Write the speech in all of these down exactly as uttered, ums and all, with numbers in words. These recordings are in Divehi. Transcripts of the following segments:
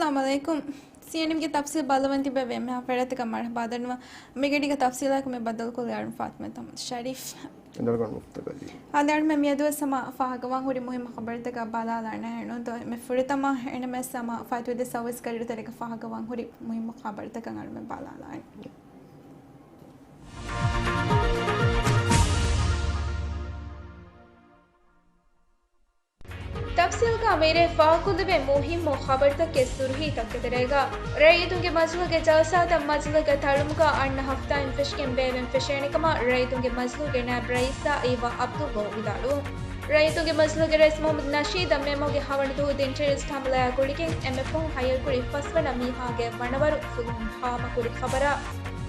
އައްސަލާމު ޢަލައިކުމް. ސީއެންއެމްގެ ތަފްސީލް ބައްލަވަން ތިބެ ވެ މިހާ ފަރާތަކަށް މަރުޙަބާ ދަންނަވަން. މިގަޑީގެ ތަފްސީލާއެކު މި ބައްދަލުކޮށްލި އަޅުން ފާތިމަތު އަޙްމަދު ޝަރީފް. އަޅުގަނޑު މުފްތަ އަލީ. އާދެ، އަޅުމެން މިއަދުވެސް ހަމަ ފާހަގަވާން ހުރި މުހިއްމު ޚަބަރުތަކަށް ބަލާލާނެ ނޫންތޯ؟ މި ފުރަތަމަ އެންއެމްއެސް ހަމަ ފަތުވަދެ ސައުވީސް ގަޑިއިރު ތެރޭގަ ފާހަގަވާން ހުރި މުހިއްމު ޚަބަރުތަކަށް އަޅުމެން ބަލާލާނެ. ތަފްސީލްގަ މިރޭ ފާހަގަކޮށްލެވޭ މުހިއްމު ޚަބަރުތަކެއް ސުރުހީތަކުގެ ތެރޭގަ. ރައްޔިތުންގެ މަޖިލީހުގެ ޖަލްސާތައް މަޖިލީހުގެ ތަޅުމުގަ އަންނަ ހަފްތާއިން ފެށިގެން ބޭއްވެން ފެށޭނެ ކަމަށް ރައްޔިތުންގެ މަޖިލީހުގެ ނައިބް ރައީސާ އީވާ ޢަބްދުﷲ ވިދާޅުވުން. ރައްޔިތުންގެ މަޖިލީހުގެ ރައީސް މުޙައްމަދު ނަޝީދަށް މޭ މަހުގެ ހަވަނަ ދުވަހު ދިން ޓެރަރިސްޓް ހަމަލާއާ ގުޅިގެން އެންއެފްއޯ ހައްޔަރުކުރި ފަސްވަނަ މީހާގެ ވަނަވަރު ފުލުހުން ހާމަކުރި ޚަބަރާ.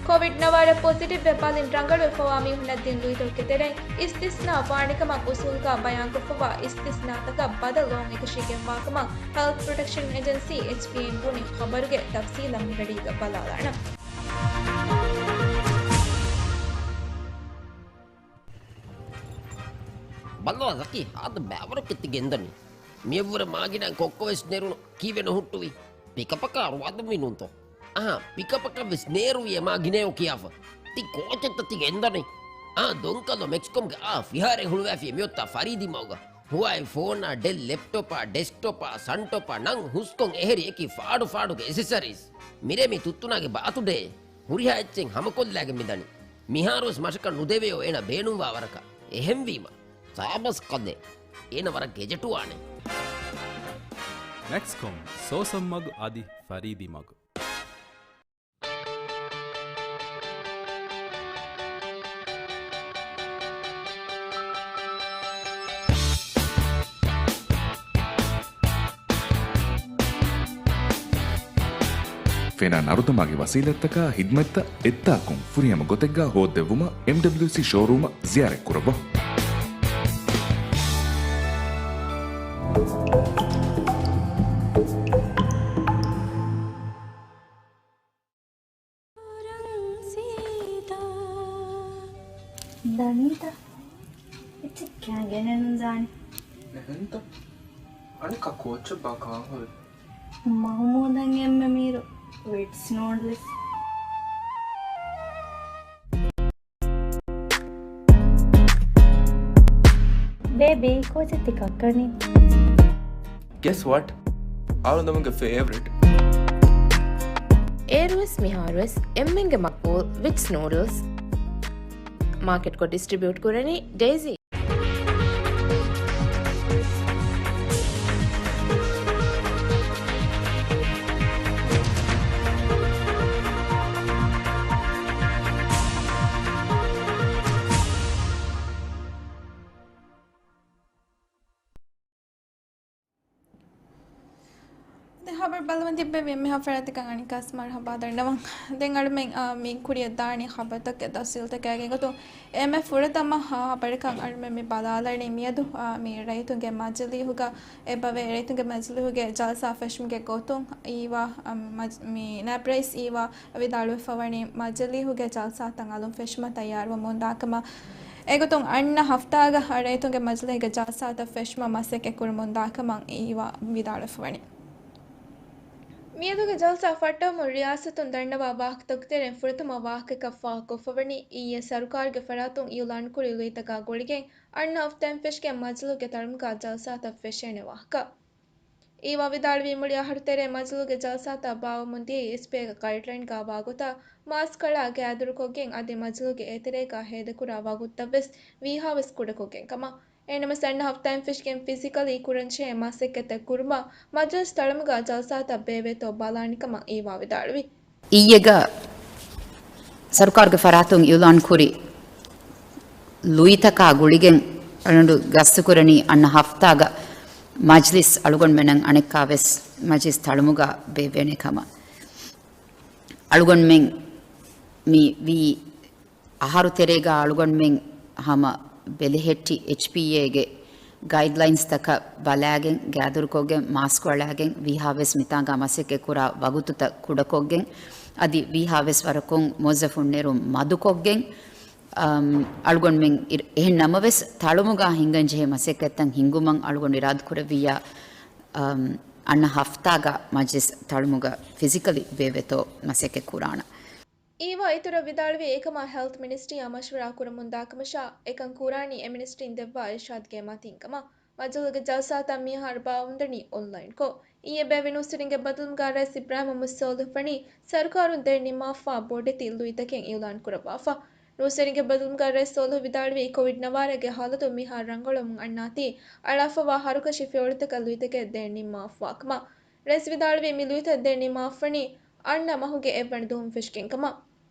ކޮވިޑް ނަވާރަ ޕޮޒިޓިވްވެ ބަލިން ރަނގަޅުވެފަވާ މީހުންނަށް ދިން ލުއިތަކުގެ ތެރެއިން އިސްތިސްނާ ވާނެކަމަށް އުސޫލުގަ ބަޔާންކޮށްފަވާ އިސްތިސްނާތަކަށް ބަދަލު އޮން އެކަށީގެންވާކަމަށް ހެލްތް ޕްރޮޓެކްޝަން އެޖެންސީ، އެޗްޕީއޭ، އިން ބުނި. ޚަބަރުގެ ތަފްސީލަށް މިގަޑީގަ ބަލާލާނަން. ބައްލަވާ ޒަކީ، ހާދަ ބައިވަރަކަށް ތި ގެންދަނީ. މިއަށްވުރެ މާގިނައިން ކޮއްކޮވެސް ނެރުނު. ކީއްވެ ނުހުއްޓުވީ؟ ޕިކަޕަކާ ރުވާދުންވީ ނޫންތޯ؟ އަހާ، ޕިކަޕަކަށްވެސް ނޭރުވިއޭ މާ ގިނައޭ ކިޔާފަ. ތި ކޯޗެއްތަ ތި ގެންދަނީ؟ އާ، ދޮންކަލޯ މެކްސްކޮމްގެ އާ ފިހާރައެއް ހުޅުވާފިޔޭ މިއޮތާ ފަރީދީ މަގުގަ. ހުވާއި ފޯނާ، ޑެލް ލެޕްޓޮޕާ، ޑެސްކްޓޮޕާ، ސަންޓޮޕާ ނަން ހުސްކޮން އެހެރި އެކި ފާޑު ފާޑުގެ އެސެސަރީސް. މިރޭ މީ ތުއްތުނާގެ ބާތުޑޭ. ހުރިހާ އެއްޗެއް ހަމަކޮށްލާގެން މިދަނީ. މިހާރުވެސް މަށަކަށް ނުދެވެޔޯ އޭނަ ބޭނުންވާ ވަރަކަށް. އެހެންވީމަ. ސާބަސް ކަލޭ. އޭނަ ވަރަށް ގެޖެޓުވާނެ. މެކްސްކޮމް، ސޯސަން މަގު އަދި ފަރީދީ މަގު. ފެނާ ނަރުދަމާގެ ވަސީލަތްތަކާ ހިދްމަތްތައް އެއްތާކުން ފުރިހަމަ ގޮތެއްގާ ހޯއްދެއްވުމަށް އެމްޑަބްލިއުސީ ޝޯރޫމަށް ޒިޔާރަތްކުރައްވަ. ދަނީތަ؟ އެއްޗެއް ކާ ގެނެއްނު ދާނެ. އެހެންތަ؟ އަނެއްކާ ކޯއްޗެއް ބާ ކާން ހުރި؟ މަހުމޫދަށް އެންމެ މީރު ވިޓްސް ނޫޑްލްސް. ބޭބީ، ކޯޗެއް ތި ކައްކަނީ؟ Guess what? އަޅުގަނޑުމެންގެ ފޭވަރިޓް. އޭރުވެސް މިހާރުވެސް އެންމެންގެ މަޤްބޫލް ވިޓްސް ނޫޑްލްސް. މާކެޓްކޮށް ޑިސްޓްރިބިއުޓް ކުރަނީ ޑޭޒީ. ދެ ޚަބަރު ބަލަމުން ތިއްބެވި އެންމެހާ ފަރާތަކަށް އަނެއްކާސް މަރުޙަބާ ދަންނަވަން. ދެން އަޅުމެން، އާ، މި ކުރިއަށް ދާނީ ޚަބަރުތަކެއް ތަފްސީލްތަކާގެ ގޮތުން. އެންމެ ފުރަތަމަ ޚަބަރަކަށް އަޅުމެން މި ބަލާލަނީ މިއަދު، އާ، މި ރައްޔިތުންގެ މަޖިލީހުގަ އެބަވޭ. ރައްޔިތުންގެ މަޖިލީހުގެ ޖަލްސާ ފެށުމުގެ ގޮތުން އީވާ، އާ، މަޖް-، މި ނައިބް ރައީސް އީވާ ވިދާޅުވެފަ ވަނީ މަޖިލީހުގެ ޖަލްސާތައް އަލުން ފެށުމަށް ތައްޔާރުވަމުން ދާކަމަށް. އެގޮތުން އަންނަ ހަފްތާގަ ރައްޔިތުންގެ މަޖިލީހުގެ ޖަލްސާތައް ފެށުމަށް މަސައްކަތް ކުރަމުން ދާކަމަށް އީވާ ވިދާޅުވެފަ ވަނީ. މިއަދުގެ ޖަލްސާ ފައްޓަވަމުން ރިޔާސަތުން ދަންނަވާ ވާހަކަތަކުގެ ތެރެއިން ފުރަތަމަ ވާހަކައަކަށް ފާހަގަކޮށްފަ ވަނީ އިއްޔެ ސަރުކާރުގެ ފަރާތުން އިއުލާންކުރި ލުއިތަކާ ގުޅިގެން އަންނަ ހަފްތާއިން ފެށިގެން މަޖިލީހުގެ ތަޅުމުގަ ޖަލްސާތައް ފެށޭނެ ވާހަކަ. އީވާ ވިދާޅުވީ މުޅި އަހަރު ތެރޭ މަޖިލީހުގެ ޖަލްސާތައް ބާވަމުން ދިޔައީ އެސްޕީއޭގެ ގައިޑްލައިންގަ ވާގޮތަށް މާސްކަޅާ ގާތްދުރުކޮށްގެން އަދި މަޖިލީހުގެ އެތެރޭގަ ހޭދަކުރާ ވަގުތުތައްވެސް ވީހާވެސް ކުޑަކޮށްގެން ކަމަށް. އެހެންނަމަވެސް އަންނަ ހަފްތާއިން ފެށިގެން ފިޒިކަލީ ކުރަންޖެހޭ މަސައްކަތްތައް ކުރުމަށް މަޖިލިސް ތަޅުމުގަ ޖަލްސާތައް ބޭއްވޭތޯ ބަލާނެ ކަމަށް އީވާ ވިދާޅުވި. އިއްޔެގަ ސަރުކާރުގެ ފަރާތުން އިއުލާންކުރި ލުއިތަކާ ގުޅިގެން އަޅުގަނޑު ގަސްތުކުރަނީ އަންނަ ހަފްތާގަ މަޖްލިސް އަޅުގަނޑުމެންނަށް އަނެއްކާވެސް މަޖްލިސް ތަޅުމުގަ ބޭއްވޭނެ ކަމަށް. އަޅުގަނޑުމެން މި ވީ އަހަރު ތެރޭގަ އަޅުގަނޑުމެން ހަމަ ބެލެހެއްޓި އެޗްޕީއޭގެ ގައިޑްލައިންސްތަކަށް ބަލާގެން، ގާތްދުރުކޮށްގެން، މާސްކޮޅާގެން، ވީހާވެސް މިތާނގާ މަސައްކަތްކުރާ ވަގުތުތައް ކުޑަކޮށްގެން، އަދި ވީހާވެސް ވަރަކުން މުވައްޒަފުންނެރުން މަދުކޮށްގެން، އަމް، އަޅުގަނޑުމެން އިރ-، އެހެން ނަމަވެސް، ތަޅުމުގާ ހިންގަންޖެހޭ މަސައްކަތްތައް ހިންގުމަށް އަޅުގަނޑު އިރާދަކުރެއްވިއްޔާ، އަމް، އަންނަ ހަފްތާގަ މަޖިލިސް ތަޅުމުގަ ފިޒިކަލީ ވެވޭތޯ މަސައްކަތް ކުރާނަން. އީވާ އިތުރަށް ވިދާޅުވީ، އެކަމާ ހެލްތް މިނިސްޓްރީއާ މަޝްވަރާ ކުރަމުންދާކަމަށާ، އެކަން ކުރާނީ އެ މިނިސްޓްރީން ދެއްވާ އިރްޝާދްގެ މަތީން ކަމަށް. މަޖިލީހުގެ ޖަލްސާތައް މިހާރު ބާއްވަމުންދަނީ އޮންލައިންކޮށް. އިއްޔެ ބޭއްވި ނޫސްވެރިންގެ ބައްދަލުވުމުގަ ރައީސް އިބްރާހިމް މުހައްމަދު ސޯލިހު ފަނީ، ސަރުކާރުން ދެން ނިންމާފާ ބޮޑެތި ލުއިތަކެއް އިއުލާން ކުރައްވާފަ. ނޫސްވެރިންގެ ބައްދަލުވުމުގަ ރައީސް ސޯލިހު ވިދާޅުވީ، ކޮވިޑް ނަވާރަގެ ހާލަތު މިހާރު ރަނގަޅުވަމުން އަންނާތީ، އަޅާފަވާ ހަރުކަށި ފިޔަވަޅުތަކަށް ލުއިތަކެއް ދެން ނިންމާފަވާ ކަމަށް. ރައީސް ވިދާޅުވީ، މި ލުއިތައް ދެން ނިންމާފަވަނީ އަންނަ މަހުގެ އެއްވަނަ ދުވަހުން ފެށިގެން ކަމަށް.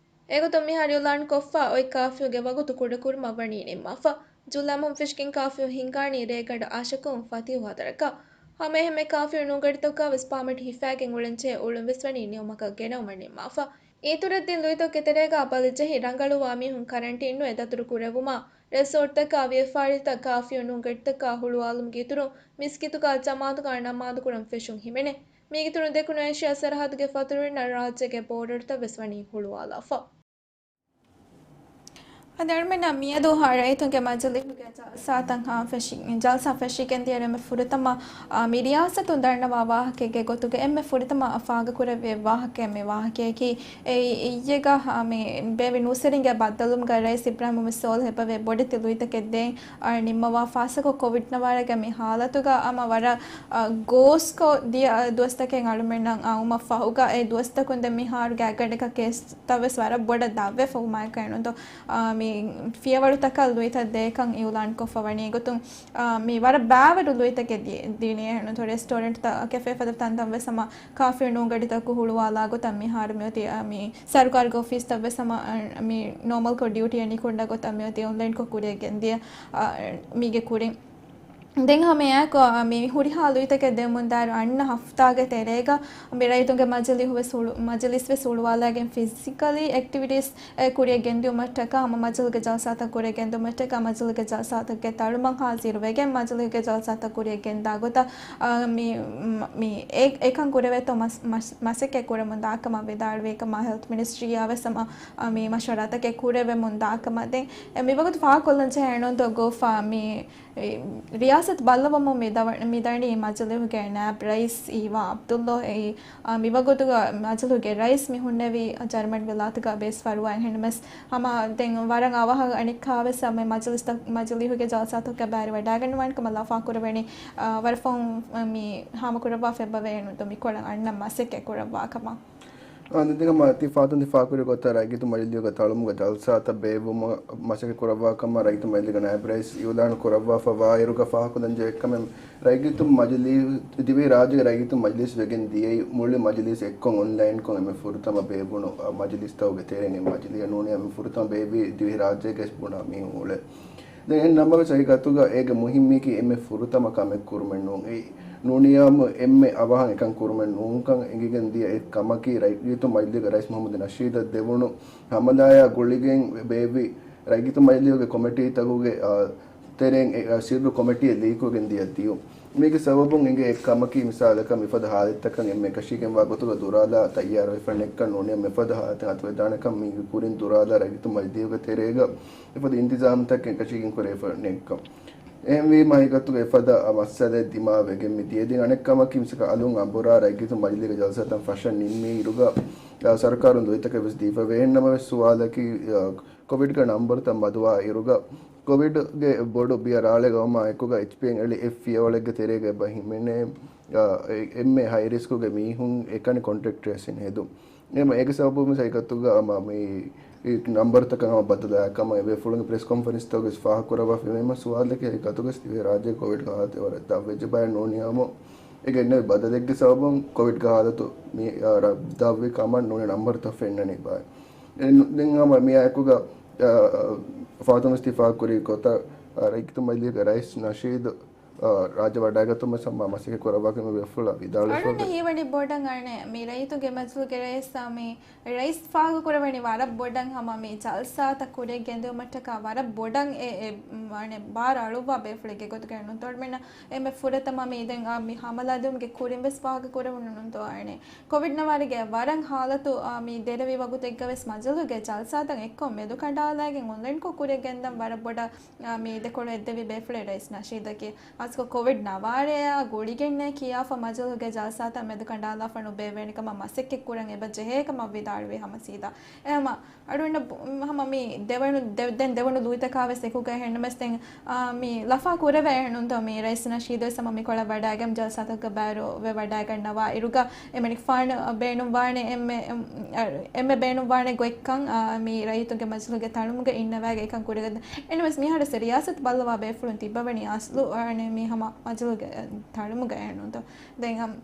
އެގޮތުން މިހާރު އިއުލާންކޮށްފަ އޮތް ކާފިއުގެ ވަގުތު ކުޑަކުރުމަށް ވަނީ ނިންމާފަ. ޖުލަމުން ފެށިގެން ކާފިއު ހިންގާނީ ރޭގަނޑު އަށަކުން ފަތިހު ހަތަރަކަށް. ހަމައެހެންމެ ކާފިއު ނޫންގަޑިތަކާވެސް ޕާމެޓް ހިފާގެން އުޅެންޖެހޭ އުޅުންވެސް ވަނީ ނިމުމަކަށް ގެނައުމަށް ނިންމާފަ. އިތުރަށް ދިން ލުއިތަކުގެ ތެރޭގަ ބަލިޖެހި ރަނގަޅުވާ މީހުން ކަރަންޓީނުވެ ދަތުރު ކުރެވުމާ، ރެސޯޓްތަކާ ވިޔަފާރިތައް ކާފިއު ނޫންގަޑިތަކާ ހުޅުވާލުމުގެ އިތުރުން މިސްކިތުގަ ޖަމާތުގަ ނަމާދު ކުރަން ފެށުން ހިމެނޭ. މީގެ އިތުރުން ދެކުނު އޭޝިޔާ ސަރަހައްދުގެ ފަތުރުވެރިންނަށް ރާއްޖޭގެ ބޯޑަރުތައް ވެސް ވަނީ ހުޅުވާލާފަ. އަދި އަޅުމެންނަށް މިއަދު ހަ-، ރައްޔިތުންގެ މަޖިލީހުގެ ޖަލްސާތައް ހާ ފެށި-، ޖަލްސާ ފެށިގެން ދިޔަ އެންމެ ފުރަތަމަ، އާ، މި ރިޔާސަތުން ދަންނަވާ ވާހަކައެއްގެ ގޮތުގަ އެންމެ ފުރަތަމަ ފާގަކުރެއްވި ވާހަކައެއް މި ވާހަކަޔަކީ. އެއީ އިއްޔެގަ، އާ، މި ބޭއްވި ނޫސްވެރިންގެ ބައްދަލުވުމުގަ ރައީސް އިބްރާހިމް މުހައްމަދު ސޯލިހު އެބަވޭ ބޮޑެތި ލުއިތަކެއް ދޭން، އާ، ނިންމަވާފާ ސަކޮ ކޮވިޑް ނަވާރަގެ މި ހާލަތުގަ ހަމަ ވަރަށް، އާ، ގޯސްކޮށް ދިޔަ ދުވަސްތަކެއް އަޅުމެންނަށް، އާ، އައުމަށްފަހުގަ އެ ދުވަސްތަކުން ދެން މިހާރު ގާތްގަނޑަކަށް ކޭސް ތައް ވެސް ވަރަށް ބޮޑަށް ދަށްވެފަ ވުމާއެކު އެނޫންތޯ، އާ، މި ފިޔަވަޅުތަކަށް ލުއިތައް ދޭކަން އިއުލާންކޮށްފަ ވަނީ. އެގޮތުން، އާ، މި ވަރަށް ބާވަރު ލުއިތަކެއް ދި-، ދިނީ އެނޫންތޯ، ރެސްޓޯރެންޓްތައް، ކެފޭ ފަދަ ތަންތަން ވެސް ހަމަ ކާފިއު ނޫންގަޑިތަކު ހުޅުވާލާ ގޮތަށް މިހާރު މިއޮތީ، އާ، މި ސަރުކާރުގެ އޮފީސްތައް ވެސް ހަމަ، އާ، މި ނޯމަލްކޮށް ޑިއުޓީއެއް ނިކުންނަ ގޮތަށް މިއޮތީ އޮންލައިންކޮށް ކުރިއަށް ގެންދިޔަ، އާ، މީގެ ކުރިން. ދެން ހަމައެއާއެކު، އާ، މި ހުރިހާ ލުއިތަކެއް ދެމުން ދާއިރު އަންނަ ހަފްތާގެ ތެރޭގަ މި ރައްޔިތުންގެ މަޖިލީހު ވެސް ހުޅު-، މަޖިލިސް ވެސް ހުޅުވާލައިގެން ފިޒިކަލީ އެކްޓިވިޓީސް އެ ކުރިއަށް ގެންދިއުމަށްޓަކާ ހަމަ މަޖިލީހުގެ ޖަލްސާތައް ކުރިއަށް ގެންދިއުމަށްޓަކާ މަޖިލީހުގެ ޖަލްސާތަކުގެ ތަޅުމަށް ހާޒިރުވެގެން މަޖިލީހުގެ ޖަލްސާތައް ކުރިއަށް ގެންދާ ގޮތަށް، އާ، މި، މި އެ-، އެކަން ކުރެވޭތޯ މަސް-، މަސް-، މަސައްކަތް ކުރަމުން ދާކަމަށް ވިދާޅުވި ކަމަށް ހެލްތް މިނިސްޓްރީއާ ވެސް ހަމަ، އާ، މި މަޝްވަރާތަކެއް ކުރެވެމުން ދާކަމަށް. ދެން އެ މިވަގުތު ފާހަގަކޮށްލަން ޖެހޭ އެނޫންތޯ ގޯފާ މި އެ، ރިޔާސަތު ބައްލަވަމުން މި ދަވަ-، މި ދަނީ މަޖިލީހުގެ ނާއިބް ރައީސް އީވާ ޢަބްދުﷲ. އެއީ، އާ، މިވަގުތުގަ މަޖިލީހުގެ ރައީސް މި ހުންނެވީ ޖަރްމަން ވިލާތުގަ ބޭސް ފަރުވާއެއް ހެންނަމަސް، ހަމަ ދެން ވަރަށް އަވަހަށް އަނެއްކާވެސް މި މަޖިލިސްތައް، މަޖިލީހުގެ ޖަލްސާތަކަށް ބައިވެރިވެވަޑައިގަންނަވާނެ ކަމަށް ލަފާކުރެވެނީ، އާ، ވަރަށް ފަހުން މި ހާމަކުރައްވާފަ އެބަވޭ އެނޫންތޯ މިކޮޅަށް އަންނަ މަސައްކަތް ކުރައްވާ ކަމަށް. އާ، ދެން ހަމަ ތި ފާތުން ތި ފާކުރި ގޮތަށް ރައްޔިތު މަޖިލީހުގެ ތަޅުމުގެ ޖަލްސާތައް ބޭއްވުމަށް މަސައްކަތް ކުރައްވާ ކަމަށް ރައްޔިތު މަޖިލީހުގެ ނާއިބް ރައީސް އިއުލާނު ކުރައްވާފަ ވާއިރުގަ ފާހަގަކޮށްލަން ޖެހޭ ކަމެއް، ރައްޔިތު މަޖިލީހު، ދިވެހި ރާއްޖޭގެ ރައްޔިތު މަޖިލީސް ވެގެން ދިޔައީ މުޅި މަޖިލީސް އެއްކޮށް އޮންލައިންކޮށް އެންމެ ފުރަތަމަ ބޭއްވުނު، އާ، މަޖިލީސްތަކުގެ ތެރެއިން އެއް މަޖިލީހެއް ނޫނީ އެންމެ ފުރަތަމަ ބޭއްވީ ދިވެހި ރާއްޖޭގައި ބުނާ މީހުން އުޅޭ. ދެން އެހެން ނަމަވެސް ހަގީގަތުގަ އޭގެ މުހިއްމީކީ އެންމެ ފުރަތަމަ ކަމެއް ކުރުމެއް ނޫން. އެއީ ނޫނިޔާމު އެންމެ އަވަހަށް އެކަން ކުރުމެއް ނޫންކަން އެނގިގެން ދިޔަ އެއް ކަމަކީ، ރައްޔިތު މަޖިލީގެ ރައީސް މުހައްމަދު ނަޝީދަށް ދެވުނު ހަމަލާޔާ ގުޅިގެން ބޭއްވި ރައްޔިތު މަޖިލީގެ ކޮމިޓީތަކުގެ، އާ، ތެރެއިން އެ، އާ، ސިއްރު ކޮމިޓީއަށް ލީކުވެގެން ދިޔަ ދިޔުން. މީގެ ސަބަބުން އެނގޭ އެއް ކަމަކީ، މިސާލަކަށް މިފަދަ ހާލަތްތަކަށް އެންމެ އެކަށީގެންވާ ގޮތުގަ ދުރާލާ ތައްޔާރުވެފަ ނެތްކަން ނޫނީ މިފަދަ ހާލަތެއް އަތުވެދާނެކަން މީގެ ކުރިން ދުރާލާ ރައްޔިތު މަޖިލީގެ ތެރޭގަ އެފަދަ އިންތިޒާމްތަކެއް އެކަށީގެން ކުރެވިފަ ނެތްކަން. އެހެންވީމަ ހަގީގަތުގަ އެފަދަ މައްސަލައެއް ދިމާވެގެން މި ދިޔަ. ދެން އަނެއް ކަމަކީ، މިސާލަކަށް އަލުން އަނބުރާ ރައްޔިތު މަޖިލީގެ ޖަލްސާތައް ފަށަން ނިންމި އިރުގަ، އާ، ސަރުކާރުން ލުއިތަކެއް ވެސް ދީފަވޭ. އެހެން ނަމަވެސް ސުވާލަކީ، އާ، ކޮވިޑްގެ ނަންބަރުތައް މަދުވާ އިރުގަ، ކޮވިޑްގެ ބޮޑު ބިޔަ ރާޅެއް ގައުމާ އެކުގަ އެޗްޕީއެން އެޅި އެއް ފިޔަވަޅެއްގެ ތެރޭގަ އެބަ ހިމެނޭ، އާ، އެ-، އެންމެ ހައި ރިސްކުގެ މީހުން އެކަނި ކޮންޓެކްޓް ޓްރޭސިން ހެދުން. އެހެން އޭގެ ސަބަބުން ހަގީގަތުގަ ހަމަ މި ނަންބަރުތަކަށް ހަމަ ބަދަލާ ކަމަށް އެބޭފުޅުންގެ ޕްރެސް ކޮންފަރެންސްތަކުގައި ފާހަގަކުރައްވާފައިވީމަ ސުވާލަކީ ހަގީގަތުގަ ދިވެހި ރާއްޖޭގެ ކޮވިޑްގެ ހާލަތު ވަރަށް ދަށްވެއްޖެ ބައެއް ނޫނިޔާމު އެ ގެންނެވި ބަދަލެއްގެ ސަބަބުން ކޮވިޑްގެ ހާލަތު މި، އާ، ރަ-، ދަށްވި ކަމަށް ނޫނީ ނަންބަރުތައް ފެންނަނީ ބައެއް. އެ ނު-، ދެން ހަމަ މިއާއެކުގަ، އާ، ފާތުން ވެސް ތި ފާހަގަކުރި ގޮތަށް، އާ، ރައްޔިތު މަޖިލީހުގެ ރައީސް ނަޝީދު އާ، ރާއްޖެ ވަޑައިގަތުމަށް ހަމަ މަސައްކަތް ކުރައްވާކަމަށް ވެފުޅާ ވިދާޅުވެފަ. އަޅުން ހީވަނީ ބޮޑަށް އަނެއް މި ރައްޔިތުންގެ މަޖިލީހުގެ ރައީސް މި ރައީސް ފާހަގަކުރެވެނީ ވަރަށް ބޮޑަށް ހަމަ މި ޖަލްސާތައް ކުރިއަށް ގެންދިއުމަށްޓަކާ ވަރަށް ބޮޑަށް އެ، އެ، އަނެއް ބާރަށް އަޅުއްވާ ބޭފުޅެއްގެ ގޮތުގައި ނޫންތޯ އަޅުމެންނަށް އެންމެ ފުރަތަމަ މި ދެން އާ، މި ހަމަލާދިއުމުގެ ކުރިން ވެސް ފާހަގަކުރެވުނު ނޫންތޯ އަނެއް ކޮވިޑް ނަވާރަގެ ވަރަށް ހާލަތު އާ، މި ދެރަވި ވަގުތެއްގަ ވެސް މަޖިލީހުގެ ޖަލްސާތައް އެއްކޮށް މެދުކަނޑާލައިގެން އޮންލައިންކޮށް ކުރިއަށް ގެންދަން ވަރަށް ބޮޑަށް އާ، މި ދެކޮޅު އެއްދެވި ބޭފުޅެއް ރައީސް ނަޝީދަކީ. ޚާއްޞަކޮށް ކޮވިޑް ނަވާރަޔާ ގުޅިގެންނޭ ކިޔާފަ މަޖިލުގެ ޖަލްސާތައް މެދުކަނޑާލާފަ ނުބޭއްވޭނެ ކަމަށް މަސައްކަތްކުރަން އެބަ ޖެހޭ ކަމަށް ވިދާޅުވި ހަމަ ސީދާ. އެހަމަ އަޅުގަނޑަށް ބު-، ހަމަ މި ދެވަނު، ދެ-، ދެން ދެވަނު ލުއިތަކާ ވެސް އެކުގަ އެހެންނަމަސް ދެން، އާ، މި ލަފާ ކުރެވޭ ނުންތޯ މި ރައީސް ނަޝީދު ވެސް ހަމަ މިކޮޅަށް ވަޑައިގެން ޖަލްސާތަކަށް ބައިވެރިވެ ވަޑައިގަންނަވާ އިރުގަ އެމަނިކުފާނު ބޭނުންވާނެ އެންމެ، އެން-، އަ-، އެންމެ ބޭނުންވާނެ ގޮތްކަން، އާ، މި ރައްޔިތުންގެ މަޖިލުގެ ތަޅުމުގަ އިންނަވައިގެން އެކަން ކުރިގަދަ. އެންމެސް މިހާރު ރިޔާސަތު ބައްލަވާ ބޭފުޅުން ތިއްބަވަނީ އަސްލު، އާ، މި ހަމަ މަޖިލުގެ ތަޅުމުގަ އެހެންނުންތޯ. ދެން ހަމަ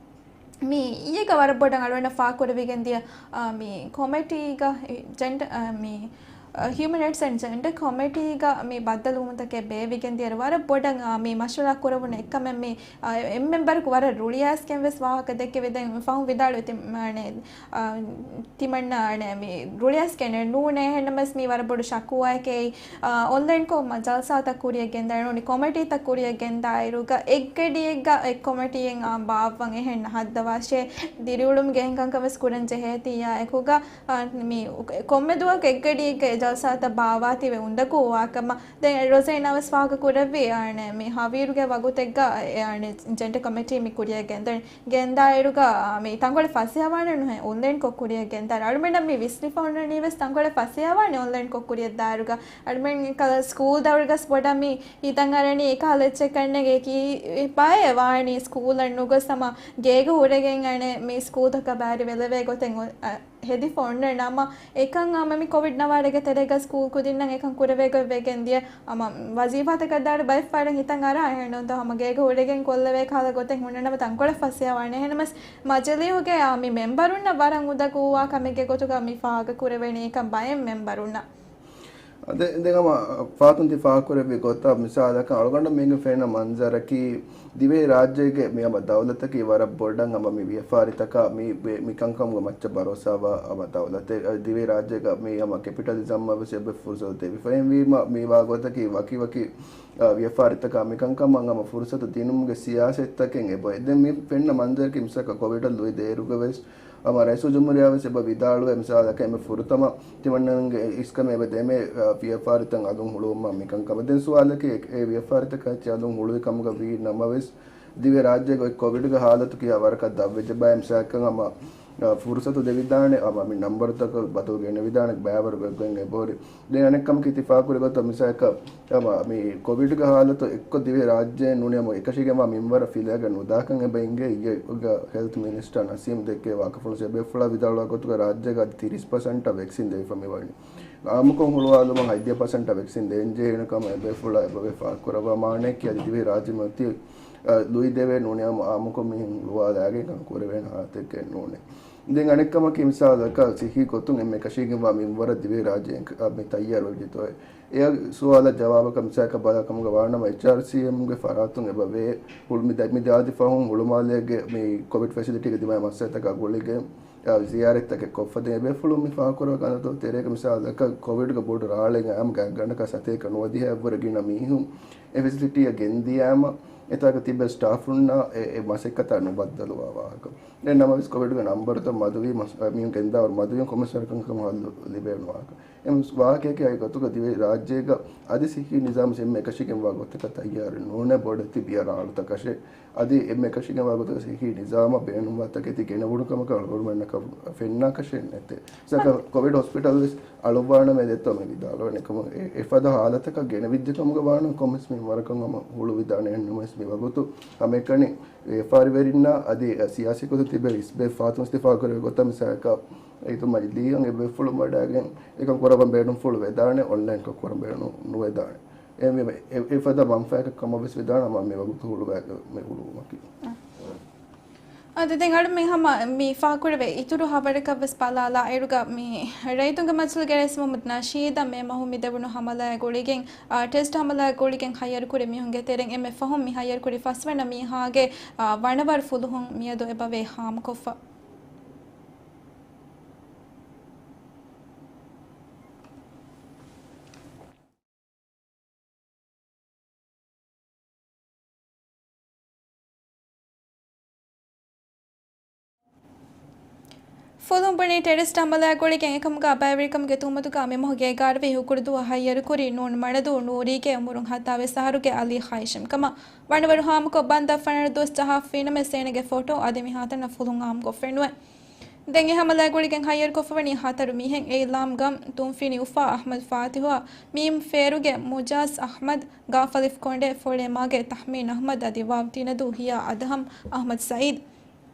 މި އިއްޔެގަ ވަރަށް ބޮޑަށް އަޅުގަނޑަށް ފާހަގަކުރެވިގެން ދިޔަ، އާ، މި ކޮމިޓީގަ، އެ، ޖެންޑަ-، އާ، މި، އާ، ހިއުމަން ރައިޓްސް އެންޑް ޖެންޑަ ކޮމިޓީގަ މި ބައްދަލުވުމުންތަކެއް ބޭއްވިގެން ދިޔައިރު ވަރަށް ބޮޑަށް، އާ، މި މަޝްވަރާ ކުރެވުނު އެއްކަމެއް މި، އާ، އެ-، އެއް މެމްބަރަކު ވަރަށް ރުޅިއައިސްގެން ވެސް ފާހަގަ ދެއްކެވި. ދެން ފަހުން ވިދާޅުވި ތި-، މާނެ، އާ، ތިމަންނާ އަނެއް މި ރުޅިއައިސްގެން ނޫނޭ. އެހެންނަމަސް މީ ވަރަށް ބޮޑު ޝަކުވާއެކޭ. އާ، އޮންލައިންކޮށް މަ-، ޖަލްސާތައް ކުރިއަށް ގެންދާ ނޫނީ ކޮމިޓީތައް ކުރިއަށް ގެންދާއިރުގަ އެއްގަޑިއެއްގަ އެއް ކޮމިޓީއެއް، އާ، ބާއްވަން އެހެން ހައްދަވާށޭ. ދިރިއުޅުމުގެ އެހެން ކަންކަން ވެސް ކުރަން ޖެހޭތީ އާ އެކުގަ، އާ، މި ކޮންމެ ދުވަހަކު އެއްގަޑިއެއްގަ އެ ޖަލްސާތައް ބާއްވާތީވެ އުނދަގޫވާކަމަށް. ދެން ރޮޒޭނާ ވެސް ފާހަގަކުރެއްވި އާނެ މި ހަވީރުގެ ވަގުތެއްގަ އެ އާނެ ޖެންޑަ ކޮމިޓީ މި ކުރިއަށް ގެންދަނީ. ގެންދާއިރުގަ، އާ، މި ތަންކޮޅެއް ފަސޭހަވާނެ ނުހޭ އޮންލައިންކޮށް ކުރިއަށް ގެންދާއިރު. އަޅުމެންނަށް މި ވިސްނިފަ ހުންނަނީ ވެސް ތަންކޮޅެއް ފަސޭހަވާނެ އޮންލައިންކޮށް ކުރިއަށް ދާއިރުގަ. އަޅުމެން ކަލަ ސްކޫލް ދައުރުގަސް ބޮޑަށް މި ހިތަށް އަރަނީ އެކަހަލަ އެއްޗެއްކަންނޭނގެ ކީ ބައެއް ވާނީ ސްކޫލަށް ނުގޮސް ހަމަ ގޭގަ ހުރެގެން އަނެއް މި ސްކޫލްތަކަށް ބައިވެރިވެލެވޭ ގޮތެއް އޮ-، އަ، ހެދިފަ އޮންނަ ނަމަ، އެކަން ހަމަ މި ކޮވިޑް ނަވާރަގެ ތެރޭގަ ސްކޫލް ކުދިންނަށް އެކަން ކުރެވޭ ގޮތް ވެގެން ދިޔަ، ހަމަ ވަޒީފާތަކަށް ދާއިރު ބައެއް ފަހަރަށް ހިތަށް އަރާ އެހެންނުންތޯ ހަމަ ގޭގަ ހުރެގެން ކޮށްލެވޭ ކަހަލަ ގޮތެއް ހުންނަ ނަމަ ތަންކޮޅެއް ފަސޭހަވާނެ. އެހެންނަމަސް މަޖިލީހުގެ، އާ، މި މެމްބަރުންނަށް ވަރަށް އުނދަގޫވާ ކަމެއްގެ ގޮތުގަ މި ފާހަގަކުރެވޭނީ އެކަން ބައެއް މެމްބަރުންނަށް. އަދެ، ދެން ހަމަ ފާތުން ތި ފާހަގަކުރެއްވި ގޮތަށް މިސާލަކަށް އަޅުގަނޑަށް މީގެ ފެންނަ މަންޒަރަކީ، ދިވެހި ރާއްޖޭގެ މި ހަމަ ދައުލަތަކީ ވަރަށް ބޮޑަށް ހަމަ މި ވިޔަފާރިތަކާ މި، މި، މި ކަންކަމުގެ މައްޗަށް ބަރޯސާވާ ހަމަ ދައުލަތެއް. އަ، ދިވެހި ރާއްޖޭގަ މި ހަމަ ކެޕިޓަލިޒަމްއަށް ވެސް އެބަ ފުރުސަތު ދެވިފައި ވީމަ، މި ވާ ގޮތަކީ ވަކި ވަކި، އަ، ވިޔަފާރިތަކާ މި ކަންކަމަށް ހަމަ ފުރުސަތު ދިނުމުގެ ސިޔާސަތްތަކެއް އެބަ. ދެން މި ފެންނަ މަންޒަރަކީ މިސާލަކަށް ކޮވިޑަށް ލުއި ދޭއިރުގަ ވެސް ހަމަ ރައީސުލްޖުމްހޫރިއްޔާ ވެސް އެބަ ވިދާޅުވޭ، މިސާލަކަށް އެންމެ ފުރަތަމަ ތިމަންނަގެ އިސްކަމެއް އެބަ ދެމޭ، އަ، ވިޔަފާރިތައް އަލުން ހުޅުވުމަށް މިކަންކަމަށް. ދެން ސުވާލަކީ އެ، އެ ވިޔަފާރިތަކާ އެއްޗެއް އަލުން ހުޅުވި ކަމުގަ ވީ ނަމަވެސް، ދިވެ ރާއްޖޭގަ އޮތް ކޮވިޑްގެ ހާލަތު ކިހާ ވަރަކަށް ދަށްވެއްޖެ ބައެއް މިސާލަކަށް ހަމަ، އަ، ފުރުސަތު ދެވިދާނެ، ހަމަ މި ނަންބަރުތަކަށް ބަދަލު ގެނެވިދާނެ ބައިވަރު ގޮތްގޮތް އެބަހުރި. ދެން އަނެއް ކަމަކީ ތި ފާހަގަކުރި ގޮތަށް މިސާލަކަށް ހަމަ މި ކޮވިޑްގެ ހާލަތު އެއްކޮށް ދިވެހި ރާއްޖެއިން ނޫނީ ހަމަ އެކަށީގެންވާ މިންވަރަށް ފިލައިގެން ނުދާކަން އެބަ އިނގޭ. އިއްޔެ ހެލްތް މިނިސްޓަރ ނަސީމް ދެއްކޭ ވާހަކަފުޅުން އެބޭފުޅާ ވިދާޅުވާ ގޮތުގަ ރާއްޖޭގަ އަދި ތިރީސް ޕަސެންޓަށް ވެކްސިން ދެވިފަ މިވަނީ. އާއްމުކޮށް ހުޅުވާލުމަށް ހަތްދިހަ ޕަސެންޓަށް ވެކްސިން ދޭންޖެހޭނެ ކަމަށް އެބޭފުޅާ އެބަވޭ ފާހަގަކުރައްވާ. މާނައަކީ އަދި ދިވެހި ރާއްޖެ މަތި، އަ، ލުއިދެވޭ ނޫނީ ހަމަ އާއްމުކޮށް މީހުން ހުޅުވާލާގެން ކަން ކުރެވޭނެ ހާލަތެއްގައެއް ނޫނޭ. ދެން އަނެއްކަމަކީ މިސާލަކަށް ސިއްހީ ގޮތުން އެންމެ އެކަށީގެންވާ މިންވަރަށް ދިވެހި ރާއްޖެ އެން-، އަ، މި ތައްޔާރުވެއްޖެތޯއޭ؟ އެ ސުވާލަށް ޖަވާބަކަށް މިސާލަކަށް ބަލާ ކަމުގަ ވާނަމަ، އެޗްއާރްސީއެމްގެ ފަރާތުން އެބަ ވޭ ހުޅު-، މި ދަ-، މި ދާދި ފަހުން ހުޅުމާލޭގެ މި ކޮވިޑް ފެސިލިޓީގެ ދިމާވި މައްސަލަތަކާ ގުޅިގެން، އާ، ޒިޔާރަތްތަކެއް ކޮށްފަ ދެން އެބޭފުޅުން މި ފާހަގަކުރާ ކަންތައްތައް ތެރޭގަ މިސާލަކަށް ކޮވިޑްގެ ބޮޑު ރާޅެއް އައިމަ ގާތްގަނޑަކަށް ސަތޭކަ ނުވަދިހައަށްވުރެ ގިނަ މީހުން އެ ފެސިލިޓީއަށް ގެންދިޔައިމަ، އެތާގަ ތިބޭ ސްޓާފުންނާ އެ، އެ މަސައްކަތާ ނުބައްދަލުވާ ވާހަކަ. ދެން ނަމަވެސް ކޮވިޑްގެ ނަންބަރުތައް މަދުވީ މަސް-، މީހުން ގެންދާވަރު މަދުވީ ކޮންމެސް ވަރަކަށް ހައްލު ލިބޭނެ ވާހަކަ. އެ ވާހަކައަކީ އައި ގޮތުގަ ދިވެހި ރާއްޖޭގަ އަދި ސިއްހީ ނިޒާމު އެންމެ އެކަށީގެންވާ ގޮތަކަށް ތައްޔާރު ނޫނޭ ބޮޑެތި ބިޔަ ރާޅުތަކަށޭ. އަދި އެންމެ އެކަށީގެންވާ ގޮތަކަށް ސިއްހީ ނިޒާމަށް ބޭނުންވާ ތަކެތި ގެނެވުނު ކަމަކަށް އަޅުގަނޑުމެންނަކަށް ފެންނާކަށެއް ނެތޭ. ސަކަ ކޮވިޑް ހޮސްޕިޓަލް ވެސް އަޅުއްވާނަމޭ ދެއްތޯ މި ވިދާޅުވަނީ. އެކަމަކު އެ، އެފަދަ ހާލަތަކަށް ގެނެވިއްޖެ ކަމުގަ ވާނަމަ ކޮންމެސް މިންވަރަކަށް ހަމަ ހުޅުވިދާނެ. އެހެންނަމަވެސް މި ވަގުތު ހަމައެކަނި ވިޔަފާރިވެރިންނާ އަދި ސިޔާސީ ގޮތުން ތިބޭ އިސްބޭ ފާތުން ސިފާކުރެވޭ ގޮތަށް މިސާލަކަށް ރައްޔިތު މަޖިލީހަށް އެބޭފުޅުން ވަޑައިގެން އެކަން ކުރައްވަން ބޭނުންފުޅު ވެދާނެ، އޮންލައިންކޮށް ކުރަން ބޭނުން ނުވެދާނެ. އެ މި-، އެ-، އެފަދަ މަންފާއެއް ކަމަށް ވެސް ވެދާނެ ހަމަ މި ވަގުތު ހުޅުވާ މި ހުޅުވުމަކީ. އަދި ދެން އަޅު މި ހަމަ މި ފާކުރެވޭ އިތުރު ހަބަރަކަށް ވެސް ބަލާލާ އިރުގަ މި ރައްޔިތުންގެ މަޖިލީހުގެ ރައީސް މުހައްމަދު ނަޝީދަށް މޭ މަހު މި ދެވުނު ހަމަލާއާ ގުޅިގެން، އާ، ޓެސްޓް ހަމަލާއާ ގުޅިގެން ހައްޔަރުކުރި މީހުންގެ ތެރެއިން އެންމެ ފަހުން މި ހައްޔަރުކުރި ފަސްވަނަ މީހާގެ، އާ، ވަނަވަރު ފުލުހުން މިއަދު އެބަވޭ ހާމަކޮށްފަ. ފުލުހުން ބުނީ ޓެރަރިސްޓް ހަމަލާ ގުޅިގެން އެކަމުގަ ބައިވެރިކަމުގެ ތުހުމަތުގަ މިމަހުގެ އެގާރަ ވިހި ހުކުރުދުވަހު ހައްޔަރުކުރި ނޫން މަނަދޫ ނޫރީގެ އުމުރުން ހަތާވީސް އަހަރުގެ އަލީ ހައިޝަމް ކަމަށް ވަނަވަރު ހާމަކޮށް ބަންދަށް ފަނަރަ ދުވަސް ޖަހާފަ ފިނަމަސް އޭނަގެ ފޮޓޯ އަދި މިހާތަނަށް ފުލުހުން އާއްމުކޮށްފައެއް ނުވޭ. ދެން އެ ހަމަލާ ގުޅިގެން ހައްޔަރުކޮށްފަވަނީ ހަތަރު މީހެއް. އެ އިލްޒާމްގަ ތުންފިނި އުފާ އަޙްމަދު ފާތިހުއާ މީމް ފޭރުގެ މުޖާޒް އަޙްމަދު، ގާފަލިފް ކޮނޑެ ފޮޅޭމާގެ ތަހްމީން އަޙްމަދު އަދި ވާވް ތިނަދޫ ހިޔާ އަދްހަމް އަޙްމަދު ސައީދު.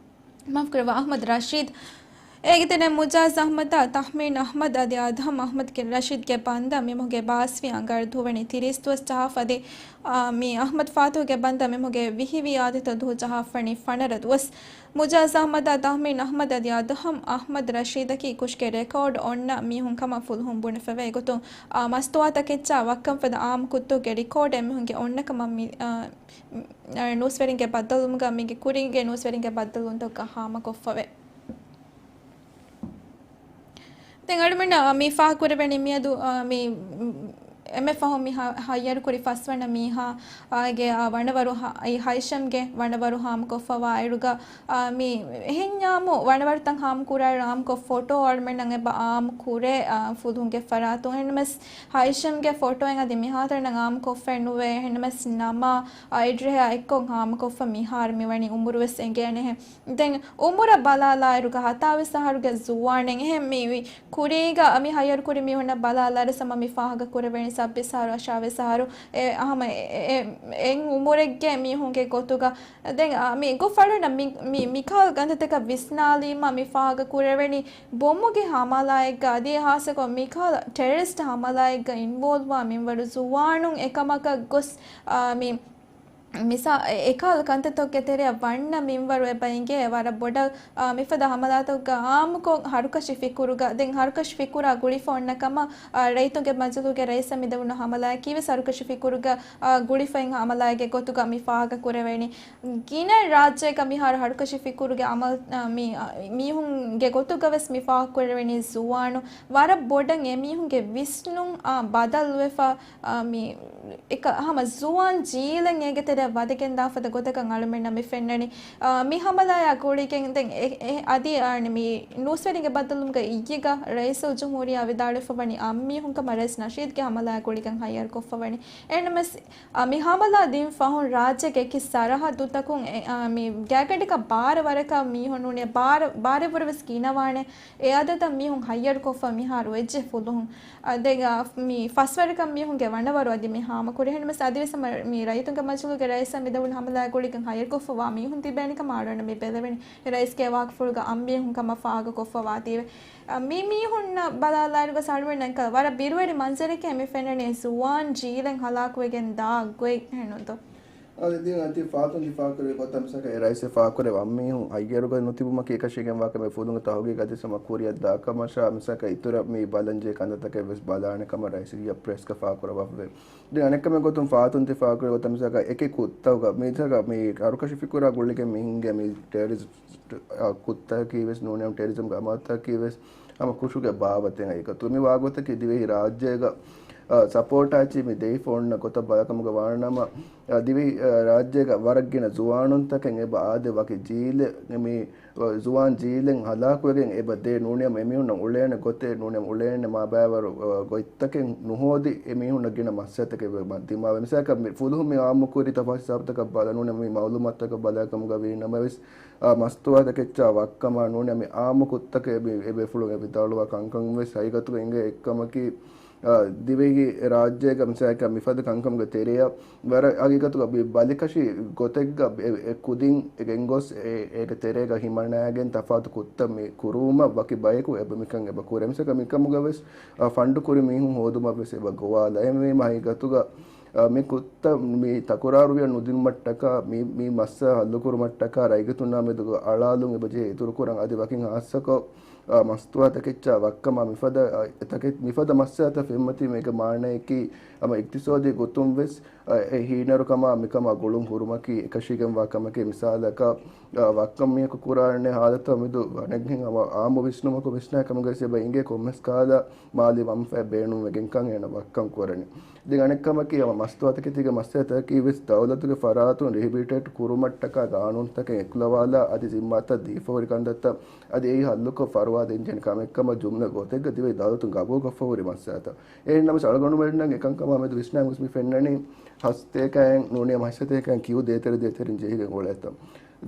މާފުކުރައްވާ، އަޙްމަދު ރަޝީދު. އޭގެ ތެރެއިން މުޖާޒް އަޙްމަދާ ތަހްމީން އަޙްމަދު އަދި އަދްހަމް އަޙްމަދުގެ ރަޝީދުގެ ބަންދަށް މިމަހުގެ ބާސްވީ އަނގަރަ ދުވަހު ވަނީ ތިރީސް ދުވަސް ޖަހާފަ އަދި، އާ، މީ އަޙްމަދު ފާތިހުގެ ބަންދަށް މިމަހުގެ ވިހިވީ އާދިއްތަ ދުވަހު ޖަހާފަ ވަނީ ފަނަރަ ދުވަސް. މުޖާޒް އަޙްމަދާ ތަހްމީން އަޙްމަދު އަދި އަދްހަމް އަޙްމަދު ރަޝީދަކީ ކުށުގެ ރެކޯޑް އޮންނަ މީހުން ކަމަށް ފުލުހުން ބުނެފަވޭ. އެގޮތުން، އާ، މަސްތުވާތަކެއްޗާ ވައްކަންފަދަ އާއްމު ކުއްތަކުގެ ރެކޯޑެއް މީހުންގެ އޮންނަ ކަމަށް މި، އާ، ނޫސްވެރިންގެ ބައްދަލުވުމުގަ މީގެ ކުރީގެ ނޫސްވެރިންގެ ބައްދަލުވުންތަކުގަ ހާމަކޮށްފަވޭ. ދެން އަޅުމެންނަށް މި ފާހަގަކުރެވެނީ މިއަދު، އާ، މި، އެންމެ ފަހުން މި ހަ-، ހައްޔަރުކުރި ފަސްވަނަ މީހާ، އާ، ގެ، އާ، ވަނަވަރު ހަ-، އައި ހައިޝަމްގެ ވަނަވަރު ހާމަކޮށްފަވާއިރުގަ، އާ، މި އެހެންޏާމު ވަނަވަރުތައް ހާމަކުރާއިރު އާއްމުކޮށް ފޮޓޯ އަޅުމެންނަށް އެބަ އާއްމު ކުރޭ، އާ، ފުލުހުންގެ ފަރާތުން. އެންމެސް ހައިޝަމްގެ ފޮޓޯއެއް އަދި މިހާތަނަށް އާއްމުކޮށްފައެއް ނުވޭ. އެހެންނަމަސް ނަމާ، އާ، އެޑްރެހާ އެއްކޮށް ހާމަކޮށްފަ މިހާރު މިވަނީ އުމުރުވެސް އެނގޭނެހެން. ދެން އުމުރަށް ބަލާލާއިރުގަ ހަތާވީސް އަހަރުގެ ޒުވާނެއް އެހެން މި ކުރީގަ މި ހައްޔަރުކުރި މީހުންނަށް ބަލާލާއިރު ސަމަ މި ފާހަގަކުރެވެނީ ސައްބީސް އަހަރު، އަށާވީސް އަހަރު އެ ހަމަ އެ، އެ، އެ، އެއް އުމުރެއްގެ މީހުންގެ ގޮތުގަ. ދެން، އާ، މި ގޮ ފަޅުނަ މި، މި، މިކާލް ގަންތަތަކަށް ވިސްނާލީމަ މި ފާހަގަކުރެވެނީ ބޮމުގެ ހަމަލާއެއްގަ އަދި ހާއްސަކޮށް މިކާލް ޓެރަރިސްޓް ހަމަލާއެއްގަ އިންވޯލްވާ މިންވަރު ޒުވާނުން އެކަމަކަށް ގޮސް، އާ، މި މިސާ، އެ، އެކާލް ކަންތައްތަކުގެ ތެރެއަށް ވަންނަ މިންވަރު އެބަ އިނގޭ ވަރަށް ބޮޑަށް، އާ، މިފަދަ ހަމަލާތަކުގަ އާއްމުކޮށް ހަރުކަށި ފިކުރުގަ، ދެން ހަރުކަށި ފިކުރާ ގުޅިފަ އޮންނަ ކަމަށް، އާ، ރައްޔިތުންގެ މަޖިލީހުގެ ރައީސަށް މިދެވުނު ހަމަލާއަކީވެސް ހަރުކަށި ފިކުރުގަ، އާ، ގުޅިފައިން ހަމަލާއެއްގެ ގޮތުގަ މި ފާހަގަކުރެވެނީ. ގިނަ ރާއްޖޭގަ މިހާރު ހަރުކަށި ފިކުރުގެ އަމަލް، އާ، މި، އާ، މީހުންގެ ގޮތުގަވެސް މި ފާހަގަކުރެވެނީ ޒުވާނު ވަރަށް ބޮޑަށް އެމީހުންގެ ވިސްނުން، އާ، ބަދަލުވެފަ، އާ، މި އެކަ-، ހަމަ ޒުވާން ޖީލެއް އޭގެ ތެރެއަށް ވަދެގެންދާފަދަ ގޮތަކަށް އަޅުމެންނަށް މި ފެންނަނީ. އާ، މި ހަމަލާޔާ ގުޅިގެން ދެން އެ-، އެ-، އަދި އާނ މި ނޫސްވެރިންގެ ބައްދަލުވުމުގަ އިއްޔެގަ ރައީސުލްޖުމްހޫރިއްޔާ ވިދާޅުވެފަވަނީ އަށް މީހުން ކަމަށް ރައީސް ނަޝީދުގެ ހަމަލާ ގުޅިގެން ހައްޔަރުކޮށްފަވަނީ. އެހެންނަމަސް، އާ، މި ހަމަލާ ދިން ފަހުން ރާއްޖޭގެ އެކި ސަރަހައްދުތަކުން އެ-، އާ، މި ގާތްގަނޑަކަށް ބާރަ ވަރަކަށް މީހުން ނޫނީ ބާރަ-، ބާރައެއްވުރެ ވެސް ގިނަވާނެ. އެ އަދަދަށް މީހުން ހައްޔަރުކޮށްފަ މިހާރު ވެއްޖެ ފުލުހުން. އަ، ދެން، އާ، މި ފަސްވަރަކަށް މީހުންގެ ވަނަވަރު އަދި މި ހާމަކުރި. އެހެންނަމަސް އަދިވެސް ހަމަ މި ރައްޔިތުންގެ މަޖިލީހުގެ ރައީސަށް މިދެވުނު ހަމަލާ ގުޅިގެން ހައްޔަރުކޮށްފަވާ މީހުން ތިބޭނެ ކަމަށް އަޅުގަނޑަށް މި ބެލެވެނީ. ރައީސްގެ ވާހަކަފުޅުގަ އަށް މީހުން ކަމަށް ފާހަގަކޮށްފަވާތީވެ. އަ، މި މީހުންނަށް ބަލާލާއިރުގަ ސާޅުމެންނަކަށް ވަރަށް ބިރުވެރި މަންޒަރެކޭ މި ފެންނަނީ ޒުވާން ޖީލެއް ހަލާކުވެގެން ދާ ގޮތް ހެނުންތޯ؟ އަދި ދިން އަދި ފާތުން ދިފާކުރެވި ގޮތަށް މިސާކަށް އެ ރައީސް ފާކުރެވި އަށް މީހުން ހައްޔަރުގަ ނުތިބުމަކީ އެކަށީގެންވާ ކަމެއް ފުލުން ތަހުގީގު އަދި ސަމަ ކުރިއަށް ދާ ކަމަށާ މިސާކަށް އިތުރަށް މި ބަލަންޖެހޭ ކަންތައްތަކެއް ވެސް ބަލާނެ ކަމަށް ރައީސް އިއްޔެ ޕްރެސްގަ ފާކުރައްވާފަވޭ. ދެން އަނެއްކަމެއް ގޮތުން ފާތުން ދިފާކުރެވި ގޮތަށް މިސާކަށް އެކި ކުއްތަކުގަ މިސާކަށް މި ހަރުކަށި ފިކުރާ ގުޅިގެން މި ހިންގޭ މި ޓެރަރިސްޓް، އާ، ކުއްތަކަކީ ވެސް ނޫނީ ޓެރަރިޒަމްގެ އަމަލުތަކަކީ ވެސް ހަމަ ކުށުގެ ބާވަތެއް އެކަ ތު މި ވާގޮތަކީ ދިވެހި ރާއްޖޭގަ، އާ، ސަޕޯޓާ އެއްޗެއް މި ދެވިފަ އޮންނަ ގޮތަށް ބަލާކަމުގަ ވާނަމަ، އާ، ދިވެހި، އާ، ރާއްޖޭގަ ވަރަށް ގިނަ ޒުވާނުންތަކެއް އެބަ އާދެ ވަކި ޖީލެއް މި، އާ، ޒުވާން ޖީލެއް ހަލާކުވެގެން އެބަ ދޭ ނޫނީ އެމީހުންނަށް އުޅޭނެ ގޮތެއް ނޫނީ އުޅޭނެ މާބާވަރު، އާ، ގޮތްތަކެއް ނުހޯދި އެމީހުންނަށް ގިނަ މައްސަލަތަކެއް ދިމާވެ. މިސާކަށް މި ފުލުހުން މި އާއްމުކުރި ތަފާސް ހިސާބުތަކަށް ބަލަ ނޫނީ މި މައުލޫމާތުތަކަށް ބަލާކަމުގަ ވީނަމަވެސް، އާ، މަސްތުވާތަކެއްޗާ ވައްކަމާ ނޫނީ މި އާއްމު ކުއްތަކެއް އެބޭފުޅުން އެ ވިދާޅުވާ ކަންކަން ވެސް ހަގީގަތުގަ އިނގޭ އެއްކަމަކީ، އާ، ދިވެހި ރާއްޖޭގަ މިސާކަށް މިފަދަ ކަންކަމުގެ ތެރެއަށް ވަރަށް ހަގީގަތުގަ ބި-، ބަލިކަށި ގޮތެއްގަ އެ، އެ ކުދިން ގެންގޮސް އެ، އޭގެ ތެރޭގަ ހިމަނައިގެން ތަފާތު ކުއްތަށް މި ކުރުވުމަށް ވަކި ބަޔަކު އެބަ މިކަން އެބަ ކުރޭ. މިސާކަށް މިކަމުގަ ވެސް، އާ، ފަންޑު ކުރި މީހުން ހޯދުމަށް ވެސް އެބަ ގޮވާލާ. އެހެންވީމަ ހަގީގަތުގަ އާ، މި ކުއްތަ-، މި ތަކުރާރުވިޔަ ނުދިނުމަށްޓަކާ، މި، މި މައްސަލަ ހައްލުކުރުމަށްޓަކާ ރައްޔިތުންނާ މެދުގަ އަޅާލުން އެބަޖެހޭ އިތުރުކުރަން. އަދި ވަކިން ހާއްސަކޮށް، އާ، މަސްތުވާތަކެއްޗާ ވައްކަމާ މިފަދަ، އާ، ތަކެއް-، މިފަދަ މައްސަލަތައް ފެންމަތީ މީގެ މާނަޔަކީ، ހަމަ އިގްތިސޯދީ ގޮތުން ވެސް، އެ ހީނަރުކަމާ މިކަމާ ގުޅުން ހުރުމަކީ އެކަށީގެންވާ ކަމެކޭ. މިސާލަކަށް، އަ، ވައްކަން މީހަކު ކުރާނެ ހާލަތަށް މެދު ވަނެއްހެން ހަމަ އާއްމު ވިސްނުމަކު ވިސްނާ ކަމުގައި އެބަ އިނގޭ ކޮންމެސް ކަހަލަ މާލީ މަންފާއެއް ބޭނުންވެގެންކަން އޭނަ ވައްކަން ކުރަނީ. ދެން އަނެއްކަމަކީ، ހަމަ މަސްތުވާތަކެތީގެ މައްސަލަތަކަކީ ވެސް ދައުލަތުގެ ފަރާތުން ރިހެބިލިޓޭޓް ކުރުމަށްޓަކާ ގާނޫނުތަކެއް އެކުލަވާލާ އަދި ޒިންމާތައް ދީފަ ހުރި ކަންތައްތައް އަދި އެއީ ހައްލުކޮށް ފަރުވާ ދޭންޖެހޭނެ ކަމެއްކަމަށް ޖުމްލަ ގޮތެއްގަ ދިވެހި ދައުލަތުން ގަބޫލުކޮށްފަ ހުރި މައްސަލަތައް. އެހެންނަމަވެސް އަޅުގަނޑުމެންނަށް އެކަންކަމާ މެދު ވިސްނާ މި ފެންނަނީ ހަސަތޭކައިން ނޫނީ ހަމަ ހަސަތޭކައިން ކިޔޫ ދޭތެރެ ދޭތެރިން ޖެހިގެން އުޅޭތަން.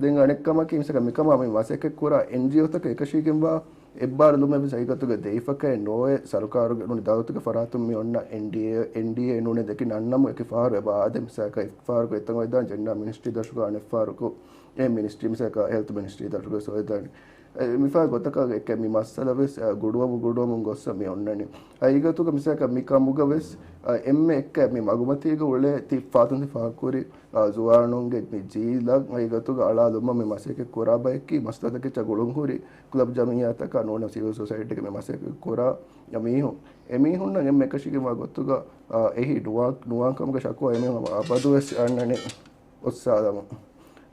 ދެން އަނެއްކަމަކީ މިސަކަ މިކަމާ މި މަސައްކަތް ކުރާ އެންޖީއޯތަކަށް އެކަށީގެންވާ އެއްބާރުލުމެއް ވެސް ހަގީގަތުގަ ދެވިފަކައެއް ނޯވޭ. ސަރުކާރުގެ ނޫނީ ދައުލަތުގެ ފަރާތުން މި އޮންނަ އެންޑީއޭ، އެންޑީއޭ ނޫނީ ދެކި ނަންނަމު އެކި ފަހަރު އެބަ އާދެ. މިސާލަކަށް އެއް ފަހަރަކު އެތަން އޮތްދާން ޖެންޑާ މިނިސްޓްރީ ދަށުގަ އަނެއް ފަހަރަކު އެ މިނިސްޓްރީ މިސާލަކަށް ހެލްތު މިނިސްޓްރީ ދަށުގަ ވެސް އޮތްދާނެ. އެ، މިފަހަރު ގޮތަކަށް އެކެ މި މައްސަލަ ވެސް، އަ، ގުޑުވަމު ގުޑުވަމުން ގޮއްސަ މި އޮންނަނީ. ހަގީގަތުގަ މިސާލަކަށް މި ކަމުގަ ވެސް، އަ، އެންމެ އެއްކަ މި މަގުމަތީގަ އުޅޭ ތި ފާތުން ތި ފާހަގަކުރި، އަ، ޒުވާނުންގެ މި ޖީލަށް ހަގީގަތުގަ އަޅާލުމަށް މި މަސައްކަތް ކުރާ ބަޔަކީ މަސްތުވާތަކެއްޗާ ގުޅުން ހުރި ކްލަބް ޖަމިއްޔާތަކާ ނޫނީ ސިވިލް ސޮސައިޓީގެ މި މަސައްކަތް ކުރާ މީހުން. އެމީހުންނަށް އެންމެ އެކަށީގެންވާ ގޮތުގަ، އަ، އެހީ ނުވާ، ނުވާން ކަމުގެ ޝަކުވާ އެމީހުން އަބަދުވެސް އަންނަނީ އޮއްސާލަމުން.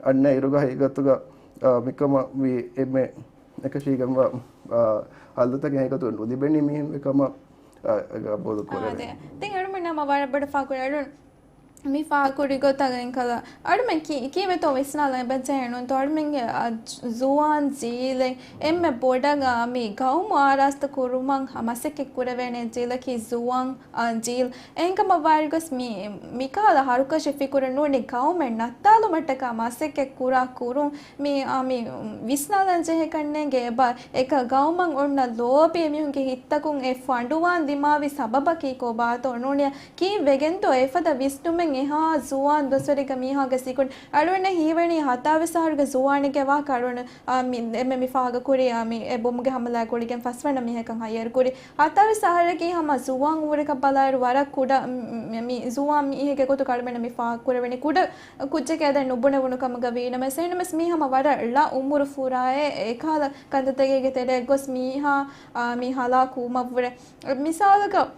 އަންނަ އިރުގަ ހަގީގަތުގަ، އާ، މިކަމަށް މި އެންމެ އެކަށީގެންވާ، އާ، ހައްލުތަކެއް ހަގީގަތުގަ ނުލިބެނީ މީހުންގެ ކަމަށް، އާ، ގަބޫލު ކުރެވޭ. އާ، ދެ. ދެން އަޅުމެން ނަމަ ވަރަށް ބޮޑަށް ފާކުރެ އަޅުން މި ފާކުރި ގޮތަށް އެންކަލަ އަޅުމެން ކީ، ކީއްވެތޯ ވިސްނާލަން އެބަޖެހޭ ނޫންތޯ؟ އަޅުމެންގެ، އާ، ޒުވާން ޖީލެއް އެންމެ ބޮޑަށް، އާ، މި ގައުމު އާރާސްތު ކުރުމަށް މަސައްކަތް ކުރެވޭނެ ޖީލަކީ ޒުވާން، އާ، ޖީލް. އެހެންކަމަށް ވާއިރުގަސް މި، މިކަހަލަ ހަރުކަށި ފިކުރެއް ނޫނީ ގައުމެއް ނައްތާލުމަށްޓަކާ މަސައްކަތް ކުރާ ކުރުން މި، އާ، މި ވިސްނާލަން ޖެހޭ ކަންނޭނގެ އެބަ އެކަ ގައުމަށް އޮންނަ ލޯބި އެމީހުންގެ ހިތްތަކުން އެ ފަނޑުވާން ދިމާވި ސަބަބަކީ ކޮބާތޯ ނޫނިޔަ ކީއްވެގެންތޯ އެފަދަ ވިސްނުމެއް އެހާ ޒުވާން ދުވަސްވަރީގެ މީހާގެ ސިކުން އަޅުގަނޑަށް ހީވަނީ ހަތާވީސް އަހަރުގެ ޒުވާނެއްގެ ވާހަކަ އަޅުގަނޑު އާ، މި، އެންމެ މި ފާހަގަކުރި، އާ، މި އެ ބޮމުގެ ހަމަލާ ގުޅިގެން ފަސްވަނަ މީހަކަށް ހައްޔަރުކުރި. ހަތާވީސް އަހަރަކީ ހަމަ ޒުވާން އުމުރަކަށް ބަލާއިރު ވަރަށް ކުޑަ، މި، މި ޒުވާން މީހެއްގެ ގޮތުގަ އަޅުމެންނަށް މި ފާހަގަކުރެވެނީ ކުޑަ ކުއްޖެކޭ އަދަ ނުބުނެވުނު ކަމުގަ ވީނަމަވެސް، އެހެންނަމަވެސް މީ ހަމަ ވަރަށް ޅަ އުމުރު ފުރާއެއް އެކަހަލަ ކަންތައްތަކެއްގެ ތެރެއަށް ގޮސް މީހާ، އާ، މި ހަލާކުވުމަށްވުރެ. މިސާލަކަށް،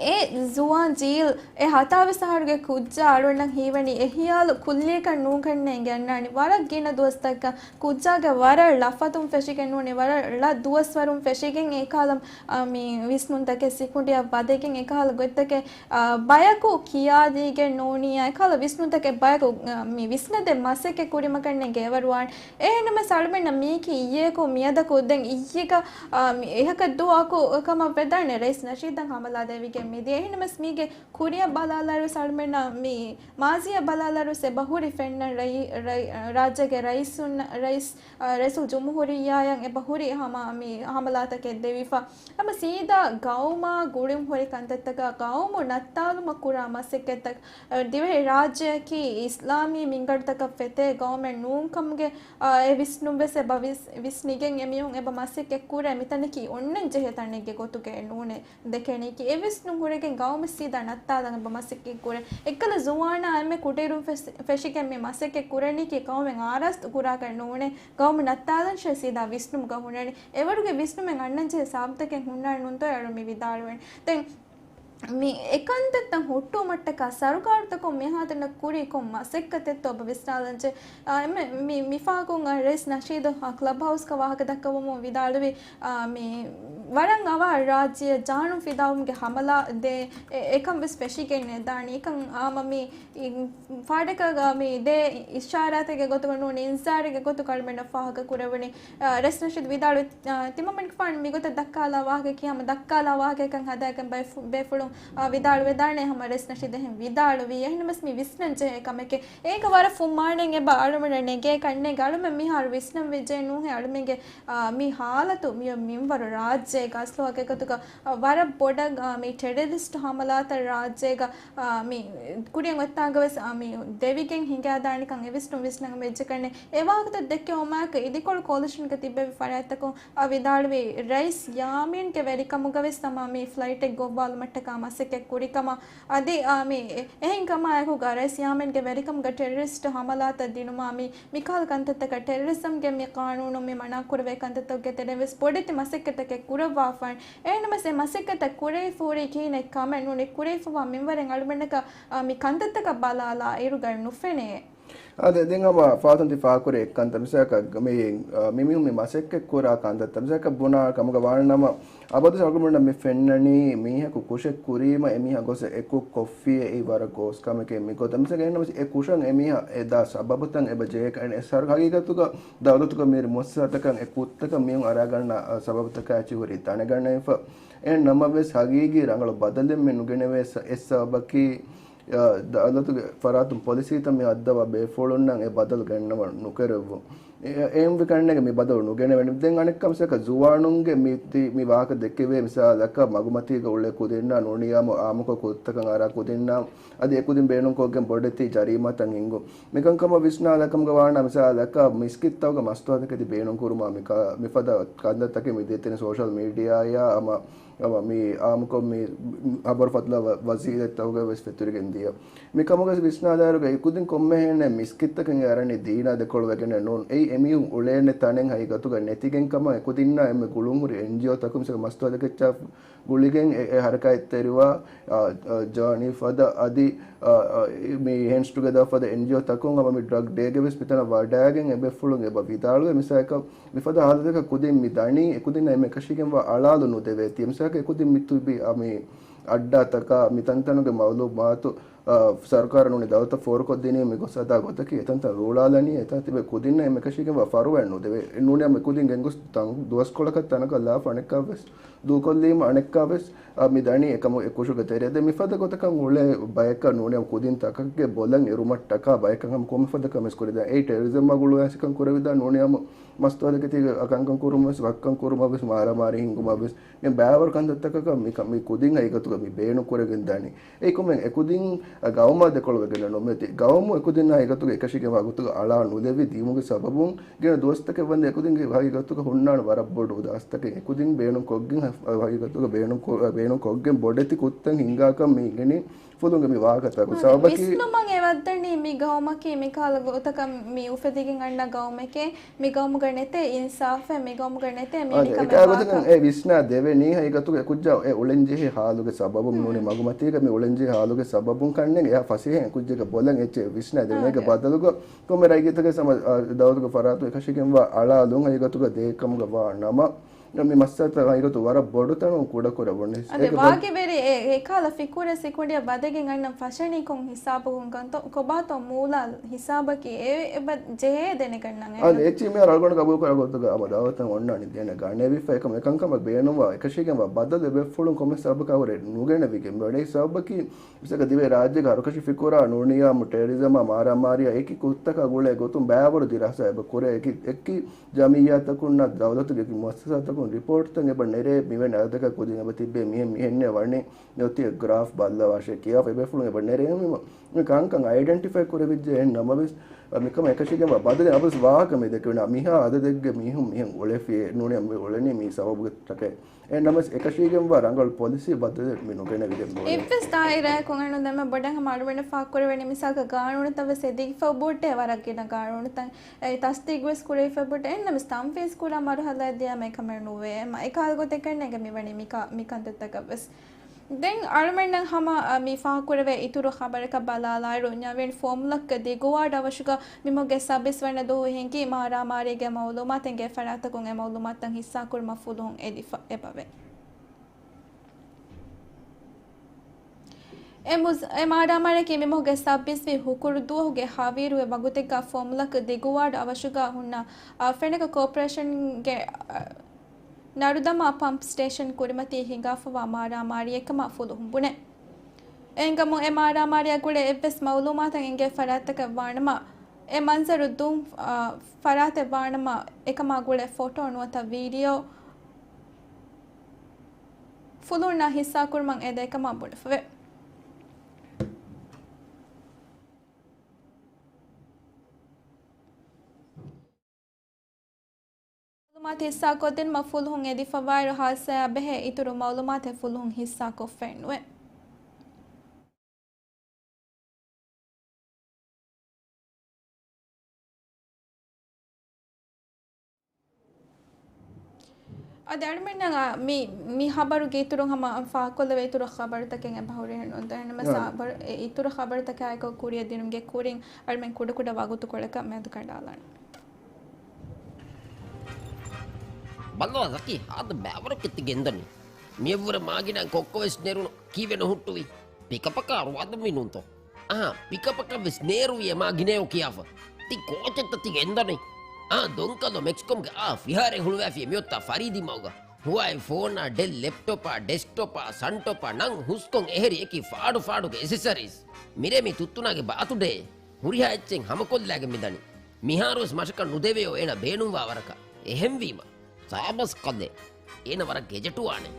އެ ޒުވާން ޖީލް، އެ ހަތާވީސް އަހަރުގެ ކުއްޖާ އަޅުގަނޑަށް ހީވަނީ އެ ހިޔާލު ކުއްލިއަކަށް ނޫންކަންނޭނގެ އަންނާނީ. ވަރަށް ގިނަ ދުވަސްތަކަށް ކުއްޖާގެ ވަރަށް ޅަ ފަތުން ފެށިގެން ނޫނީ، ވަރަށް ޅަ ދުވަސްވަރުން ފެށިގެން އެކަހަލަ، އާ، މި ވިސްނުންތަކެއް ސިކުނޑިއަށް ވަދެގެން އެކަހަލަ ގޮތްތަކެއް، އާ، ބަޔަކު ކިޔާދީގެން ނޫނީ، އެކަހަލަ ވިސްނުންތަކެއް ބަޔަކު، އާ، މި ވިސްނަދޭ މަސައްކަތް ކުރީމަ ކަންނޭނގެ އެވަރު ވާން. އެހެންނަމަވެސް އަޅުމެންނަށް މީކީ އިއްޔެއަކު މިއަދަކު ދެން އިއްޔެގަ، އާ، މި އެހަކަށް ދުވަހަކު ކަމަށް ވެދާނެ ރައީސް ނަޝީދަށް ހަމަލާ ދެވިގެން މިދިޔަ. އެހެންނަމަވެސް މީގެ ކުރިއަށް ބަލާލާއިރުވެސް އަޅުމެންނަށް މި މާޒީއަށް ބަލާލާއިރުވެސް އެބަ ހުރި ފެންނަން ރައީ-، ރައީ-، ރާއްޖޭގެ ރައީސުން، ރައީސް، އާ، ރައީސުލް ޖުމްހޫރިއްޔާއަށް އެބަ ހުރި ހަމަ މި ހަމަލާތަކެއް ދެވިފަ. ހަމަ ސީދާ ގައުމާ ގުޅުން ހުރި ކަންތައްތަކާ ގައުމު ނައްތާލުމަށް ކުރާ މަސައްކަތްތައް، އަ، ދިވެހި ރާއްޖެއަކީ އިސްލާމީ މިންގަނޑުތަކަށް ފެތޭ ގައުމެއް ނޫންކަމުގެ، އަ، އެ ވިސްނުން ވެސް އެބަ ވިސް-، ވިސްނިގެން އެމީހުން އެބަ މަސައްކަތް ކުރޭ. މިތަނަކީ އޮންނަން ޖެހޭ ތަނެއްގެ ގޮތުގައެއް ނޫނޭ ދެކެނީކީ. އެ ވިސްނުން ހުރެގެން ގައުމެއް ސީދާ ނައްތާލަން އެބަ މަސައްކަތް ކުރޭ. އެއްކަލަ ޒުވާނާ އެންމެ ކުޑައިރުން ފެސް-، ފެށިގެން މި މަސައްކަތް ކުރަނީކީ ގައުމެއް އާރާސްތު ކުރާކަށް ނޫނޭ. ގައުމު ނައްތާލަންށޭ ސީދާ ވިސްނުމުގަ ހުންނަނީ. އެވަރުގެ ވިސްނުމެއް އަންނަންޖެހޭ ސަބަބުތަކެއް ހުންނާނެ ނޫންތޯ އަޅު މި ވިދާޅުވަނީ. ދެން މި އެކަންތައްތައް ހުއްޓުވުމަށްޓަކާ ސަރުކާރުތަކުން މިހާތަނަށް ކުރީ ކޮން މަސައްކަތެއްތޯ އޮބަ ވިސްނާލަންޖެ. އާ، އެންމެ މި، މިފަހަކުން ރައީސް ނަޝީދު ކްލަބް ހައުސްގަ ވާހަކަ ދައްކަވަމުން ވިދާޅުވި، އާ، މި ވަރަށް އަވަހަށް ރާއްޖެއަށް ޖާނުން ފިދާވުމުގެ ހަމަލާ ދޭ، އެ، އެކަން ވެސް ފެށިގެން ނެދާނީ. އެކަން އާމަ މި ފާޑަކަށް މި ދޭ އިޝާރާތެއްގެ ގޮތުގަ ނޫނީ އިންޒާރެއްގެ ގޮތުގަ އަޅުމެންނަށް ފާހަގަ ކުރެވުނީ. ރައީސް ނަޝީދު ވިދާޅުވި، ތިމަންމެންގެފާނު މިގޮތަށް ދައްކާލާ ވާހަކައަކީ ހަމަ ދައްކާލާ ވާހަކައެއްކަން ހަދާގެން ބޭފު-، ބޭފުޅުން ވިދާޅުވެދާނެ. ހަމަ ރައީސް ނަޝީދު އެހެން ވިދާޅުވީ. އެހެންނަމަވެސް މި ވިސްނަން ޖެހޭ ކަމެކޭ. އޭގަ ވަރަށް ފުން މާނައެއް އެބަ އަޅުމެންނަށް ނެގޭ ކަންނޭނގެ. އަޅުމެން މިހާރު ވިސްނަން ވެއްޖެ ނޫހޭ އަޅުމެންގެ، އާ، މި ހާލަތު މި މިންވަރު ރާއްޖޭގަ އަސްލު ހަގީގަތުގަ، އާ، ވަރަށް ބޮޑަށް، އާ، މި ޓެރަރިސްޓް ހަމަލާތައް ރާއްޖޭގަ އާ، މި ކުރިއަށް އޮތްތާގަވެސް، އާ، މި ދެވިގެން ހިނގާދާނެކަން އެވިސްނުން ވިސްނަން ވެއްޖެކަންނެ. އެ ވާހަކަތައް ދެއްކެވުމާއެކު އިދިކޮޅު ކޯލިޝަންގަ ތިއްބެވި ފަރާތްތަކުން، އާ، ވިދާޅުވީ ރައީސް ޔާމީންގެ ވެރިކަމުގަވެސް ހަމަ މި ފްލައިޓެއް ގޮއްވާލުމަށްޓަކާ މަސައްކަތް ކުރިކަމަށް އަދި، އާ، މި އެހެން ކަމާއެކު ރައީސް ޔާމީންގެ ވެރިކަމުގަ ޓެރަރިސްޓް ހަމަލާތައް ދިނުމާ، މި މިކަހަލަ ކަންތައްތަކަށް ޓެރަރިޒަމްގެ މި ޤާނޫނުން މި މަނާކުރެވޭ ކަންތައްތަކުގެ ތެރެއިން ވެސް ބޮޑެތި މަސައްކަތްތަކެއް ކުރައްވާފައި. އެހެންނަމަވެސް އެ މަސައްކަތްތައް ކުރެވިފަ ހުރީ ކިހިނެއް ކަމެއް ނޫނީ، ކުރެވިފަވާ މިންވަރެއް އަޅުގަނޑަކަށް، އާ، މި ކަންތައްތަކަށް ބަލާލާ އިރުގައި ނުފެނޭ. އާދެ، ދެން ހަމަ ފާތުން ތި ފާކުރި އެއްކަންތައް މިސާލަކަށް މި، އާ، މި މީހުން މި މަސައްކަތް ކުރާ ކަންތައްތައް މިސާލަކަށް ބުނާ ކަމުގަ ވާނަމަ، އަބަދު އަޅުގަނޑަށް މި ފެންނަނީ މީހަކު ކުށެއް ކުރީމަ އެމީހާ ގޮސް އެ ކުށް ކޮށްފިއޭ އެއީ ވަރަށް ގޯސް ކަމެކޭ. މި ގޮތަށް މިސާލަކަށް އެހެންނަމަވެސް އެ ކުށަށް އެމީހާ އެ ދާ ސަބަބުތައް އެބަ ޖެހޭ ކަން އެ ހަގީގަތުގަ ދައުލަތުގަ މި މުއައްސަސާތަކަށް އެ ކުށްތަކަށް މީހުން އަރާގަންނަ، އަ، ސަބަބުތަކާ އެއްޗިހި ހުރީ ދަނެގަންނަވެފަ. އެހެން ނަމަވެސް ހަގީގީ ރަނގަޅު ބަދަލެއް މި ނުގެނެވޭ ސަ-، އެއް ސަބަބަކީ، އަ، ދައުލަތުގެ ފަރާތުން ޕޮލިސީތައް މި ހައްދަވާ ބޭފުޅުންނަށް އެ ބަދަލު ގެންނަވަން ނުކެރެއްވުން. އެ-، އެހެންވި ކަންނޭނގެ މި ބަދަލު ނުގެނެވޭނެ. ދެން އަނެއްކާ މިސާލަކަށް ޒުވާނުންގެ މި ތި-، މި ވާހަކަ ދެއްކެވޭ މިސާލަކަށް މަގުމަތީގަ އުޅޭ ކުދިންނާ ނޫނީ އާއްމުކޮށް ކުށްތަކަށް އަރާ ކުދިންނާ އަދި އެ ކުދިން ބޭނުންކޮށްގެން ބޮޑެތި ޖަރީމާތައް ހިންގުން. މިކަންކަމަށް ވިސްނާލާ ކަމުގަ ވާނަމަ މިސާލަކަށް މިސްކިތްތަކުގަ މަސްތުވާތަކެތި ބޭނުންކުރުމާ މި ކަ-، މިފަދަ ކަންތައްތަކެއް މި ދޭތެރެ ސޯޝަލް މީޑިއާއާ ހަމަ ހަމަ މި އާއްމުކޮށް މި ހަބަރު ފަތުރު ވަ-، ވަސީލަތްތަކުގަ ވެސް ފެތުރިގެން ދިޔަ. މި ކަމުގަ ވިސްނާލާއިރުގަ އެކުދިން ކޮންމެހެން މިސްކިތްތަކެއް އަރަނީ ދީނާ ދެކޮޅުވެގެނެއް ނޫން. އެއީ އެމީހުން އުޅޭނެ ތަނެއް ހަގީގަތުގަ ނެތިގެން ކަމަށް އެކުދިންނާ އެންމެ ގުޅުންހުރި އެންޖީއޯތަކުން މިސާލަކަށް މަސްތުވާތަކެއްޗާ ގުޅިގެން އެ، އެ ހަރަކާތްތެރިވާ، އާ، އާ، ޖާނީ ފަދަ އަދި، އާ، އާ، މި ހޭންޑްސް ޓުގެދާ ފަދަ އެންޖީއޯތަކުން ހަމަ މި ޑްރަގް ޑޭގެ ވެސް މިތަނަށް ވަޑައިގެން އެބޭފުޅުން އެބަ ވިދާޅުވޭ މިސާލަކަށް މިފަދަ ހާލަތަކަށް ކުދިން މި ދަނީ، އެކުދިންނަށް އެންމެ އެކަށީގެންވާ އަޅާލު ނުދެވޭތީ. މިސާލަކަށް އެކުދިން މި ތިބި އަ، މި އައްޑާތަކާ މި ތަންތަނުގެ މައުލޫމާތު، އަ، ސަރުކާރަށް ނޫނީ ދައުލަތަށް ފޯރުކޮށްދިނީ މި ގޮސް ހަދާ ގޮތަކީ އެތަންތަން ރޫޅާލަނީ، އެތަން ތިބެ ކުދިންނަށް އެންމެ އެކަށީގެންވާ ފަރުވާއެއް ނުދެވޭ. ނޫނީ މި ކުދިން ގެންގޮސް ތަން ދުވަސްކޮޅަކަށް ތަނަކަށް ލާފަ އަނެއްކާވެސް ދޫކޮށްލީމަ އަނެއްކާވެސް، އަ، މި ދަނީ އެކަމު އެ ކުށުގެ ތެރެއަށް. ދެން މިފަދަ ގޮތަކަށް އުޅޭ ބަޔަކަށް ނޫނީ ކުދިން ތަކެއްގެ ބޮލަށް އެރުމަށްޓަކާ ބަޔަކަށް ހަމަ ކޮންމެ ފަދަ ކަމެއް ކުރިދާ. އެއީ ޓެރަރިޒަމްއާ ގުޅުވާ ސިކަން ކުރެވިދާ ނޫނީ ހަމަ މަސްތުވާތަކެތީގެ އަކަންކަން ކުރުމަށް ވެސް، ވައްކަން ކުރުމަށް ވެސް، މާރާމާރީ ހިންގުމަށް ވެސް، މި ބައިވަރު ކަންތައްތަކަކަށް މި ކަ-، މި ކުދިން ހަގީގަތުގަ މި ބޭނުން ކުރެވިގެން ދަނީ. އެއީ ކޮންމެ އެކުދިން ގައުމާ ދެކޮޅުވެގެން ނުމެތި. ގައުމު އެކުދިންނާ ހަގީގަތުގަ އެކަށީގެންވާ ގޮތުގަ އަޅާ ނުލެވި ދިޔުމުގެ ސަބަބުން ގިނަ ދުވަސްތަކެއް ވަންދެން އެކުދިންގެ ހަގީގަތުގަ ހުންނާނެ ވަރަށް ބޮޑު އުދާސްތަކެއް. އެކުދިން ބޭނުން ކޮށްގެން ހަ-، ހަގީގަތުގަ ބޭނުން ކޮ-، ބޭނުން ކޮށްގެން ބޮޑެތި ކުށްތައް ހިންގާކަން މި އިނގެނީ ފުލުންގެ މި ވާހަކަތަކުން. އާ، ސަބަބަކީ ވިސްނުމަށް އެ ވައްދަނީ މި ގައުމަކީ މިކަހަލަ ގޮތަކަށް މި އުފެދިގެން އަންނަ ގައުމެކޭ، މި ގައުމުގަ ނެތޭ އިންސާފެއް، މި ގައުމުގަ ނެތޭ އާ، މިވެނި ކަމެއް އެކާ ގޮތަކަށް ވާކަން. އެ ވިސްނާ ދެވެނީ ހަގީގަތުގަ އެ ކުއްޖާ އެ އުޅެންޖެހޭ ހާލުގެ ސަބަބުން ނޫނީ މަގުމަތީގަ މި އުޅެންޖެހޭ ހާލުގެ ސަބަބުން ކަންނޭނގެ އެއާ ފަސޭހައިން ކުއްޖެއްގެ ބޮލަށް އެއްޗެއް ވިސްނާ ދެވެނީ. އޭގެ ބަދަލުގަ ކޮންމެ ރައްޔިތަކެއް ސަމަ-، އާ، ދައުލަތުގެ ފަރާތުން އެކަށީގެންވާ އަޅާލުން ހަގީގަތުގަ ދޭ ކަމުގަ ވާ ނަމަ، މި މައްސަލަތައް ހަގީގަތު ވަރަށް ބޮޑު ތަނުން ކުޑަކުރެވުނީ. އަދި އޭގެ ވާގިވެރި އެ އެކާލަ ފިކުރެއް ސިކުނޑިއަށް ވަދެގެން އަންނަން ފަށަނީ ކޮން ހިސާބަކުން ކަންތޯ؟ ކޮބާތޯ މޫލާ ހިސާބަކީ އެ އެބަ ޖެހޭ ދެނެގަންނަން. އަދި އެއްޗި މިހާރު އަޅުގަނޑު ގަބޫލުކުރާ ގޮތުގަ ހަމަ ދައުލަތަށް އޮންނާނީ ދެނެގަނެވިފަ އެކަމަ އެކަންކަމަށް ބޭނުންވާ އެކަށީގެންވާ ބަދަލު އެބޭފުޅުން ކޮންމެ ސަބަބަކާ ހުރެ ނުގެނެވިގެން ވަނީ. ސަބަބަކީ މިސާލަކަށް ދިވެހި ރާއްޖޭގެ ހަރުކަށި ފިކުރާ ނޫނީ އާއްމު ޓެރަރިޒަމާ މާރާމާރީއާ އެކި ކުށްތަކާ ގުޅޭ ގޮތުން ބައިވަރު ދިރާސާ އެބަ ކުރޭ. އެކި، އެކި ޖަމިއްޔާތަކުންނާ ދައުލަތުގެ އެކި މުއައްސަސާތަކުން ރިޕޯޓްތައް އެބަ ނެރޭ. މިވެނި އަދަދަކަށް ކުދިން އެބަ ތިއްބެވި މިހެން މިހެންނޭ ވަނީ އޮތީ ގްރާފް ބައްލަވާށޭ ކިޔާފަ އެބޭފުޅުން އެބަ ނެރޭ. މި، މި ކަންކަން އައިޑެންޓިފައި ކުރެވިއްޖެ. އެހެން ނަމަވެސް މިކަމަށް އެކަށީގެންވާ ބަދަލެއް އަބަދު ވާހަކަ މި ދެކެވެނީ މިހާ އަދަދެއްގެ މީހުން މިހެން އުޅެފިއޭ ނޫނީ މި އުޅެނީ މި ސަބަބުގެ ތަކެއް. އެހެން ނަމަވެސް އެކަށީގެންވާ ރަނގަޅު ޕޮލިސީ ބަދަލެއް މި ނުގެނެވިގެން ނޫނީ. އެއްވެސް ދާއިރާއަކުން އަންނަ ދެމެ ބޮޑަށް ހަމަ އަޅުގަނޑަށް ފާހަގަކުރެވެނީ މިސާލަކަށް ގާނޫނުތައް ވެސް އެދިފަ ބޮޑޭ ވަރަށް ގިނަ ގާނޫނުތައް އެ ތަސްދީގުވެސް ކުރެވިފަ ބޮޑޭ. އެހެންނަމަވެސް ތަންފީޒް ކުރާ މަރުހަލާއަށް ދިޔަ މިކަމެއް ނުވޭ. އެކަހަލަ ގޮތެއް ކަންނޭނގެ މިވަނީ މިކަ-، މިކަންތައްތަކަށް ވެސް. ދެން އަޅުމެންނަށް ހަމަ، އަ، މި ފާހަގަކުރެވޭ އިތުރު ޚަބަރަކަށް ބަލާލާއިރު، ނަވީން ފޯމުލައްކަ ދިގުވާޑް އަވަށުގަ މިމަހުގެ ސައްބީސް ވަނަ ދުވަހު ހިނގި މާރާމާރީގެ މައުލޫމާތެއްގެ ފަރާތަކުން އެ މައުލޫމާތުތައް ހިއްސާކުރުމަށް ފުލުހުން އެދިފަ އެބަވޭ. އެ މުޒް-، އެ މާރާމާރީއަކީ މިމަހުގެ ސައްބީސްވީ ހުކުރު ދުވަހުގެ ހަވީރުވެ ވަގުތެއްގަ ފޯމުލައްކަ ދިގުވާޑް އަވަށުގަ ހުންނަ، އަ، ފެނަކަ ކޯޕަރޭޝަންގެ، އަ، ނަރުދަމާ ޕަމްޕް ސްޓޭޝަން ކުރިމަތީ ހިނގާފަވާ މާރާމާރީއެއްކަމަށް ފުލުހުން ބުނޭ. އެހެންކަމުން އެ މާރާމާރީއާ ގުޅޭ އެއްވެސް މައުލޫމާތެއް އެނގޭ ފަރާތްތަކެއް ވާނަމަ، އެ މަންޒަރު ދޫން، އާ، ފަރާތެއް ވާނަމަ، އެކަމާ ގުޅޭ ފޮޓޯ ނުވަތަ ވީޑިއޯ ފުލުހުންނާ ހިއްސާކުރުމަށް އެދޭކަމަށް ބުނެފަވޭ. މައުލޫމާތު ހިއްސާކޮށްދިނުމަށް ފުލުހުން އެދިފަވާއިރު، ހާދިސާއާ ބެހޭ އިތުރު މައުލޫމާތެއް ފުލުހުން ހިއްސާކޮށްފައެއްނުވޭ. އަދި އަޅުމެންނަށް މި، މި ހަބަރުގެ އިތުރުން ހަމަ ފާހަގަކޮށްލެވޭ އިތުރު ޚަބަރުތަކެއް އެބަހުރި ނުން. އެހެންނަމަ ސާބަރު އެ އިތުރު ޚަބަރުތަކާއެކު ކުރިއަށް ދިނުމުގެ ކުރިން އަޅުމެން ކުޑަކުޑަ ވަގުތުކޮޅަކަށް މެދުކަނޑާލާނެ. ބައްލަވާ ޒަކީ، ހާދަ ބައިވަރަކަށް ތި ގެންދަނީ. މިއަށްވުރެ މާގިނައިން ކޮއްކޮވެސް ނެރުނު. ކީއްވެ ނުހުއްޓުވީ؟ ޕިކަޕަކާ ރުވާދަންވީ ނޫންތޯ؟ އާ، ޕިކަޕަކަށް ވެސް ނޭރުވި އެ މާގިނައޭ ކިޔާފަ. ތި ކޯޗެއްތަ ތި ގެންދަނީ؟ އާ، ދޮންކަލޯ މެކްސްކޮމްގެ އާ ފިހާރައެއް ހުޅުވާފި މިއޮތާ ފަރީދީ މަގުގަ. ހުވާއި ފޯނާ، ޑެލް ލެޕްޓޮޕާ، ޑެސްކްޓޮޕާ، ސަންޓޮޕާ، ނަން ހުސްކޮން އެހެރި އެކި ފާޑު ފާޑުގެ އެސެސަރީސް. މިރޭ މި ތުއްތުނާގެ ބާތުޑޭ. ހުރިހާ އެއްޗެއް ހަމަކޮށްލާގެން މިދަނީ. މިހާރުވެސް މަށަކަށް ނުދެވެޔޯ އޭނަ ބޭނުންވާ ވަރަކަށް. އެހެންވީމަ، ސާބަސް ކަލޭ. އޭނަ ވަރަށް ގެޖެޓުވާނެ.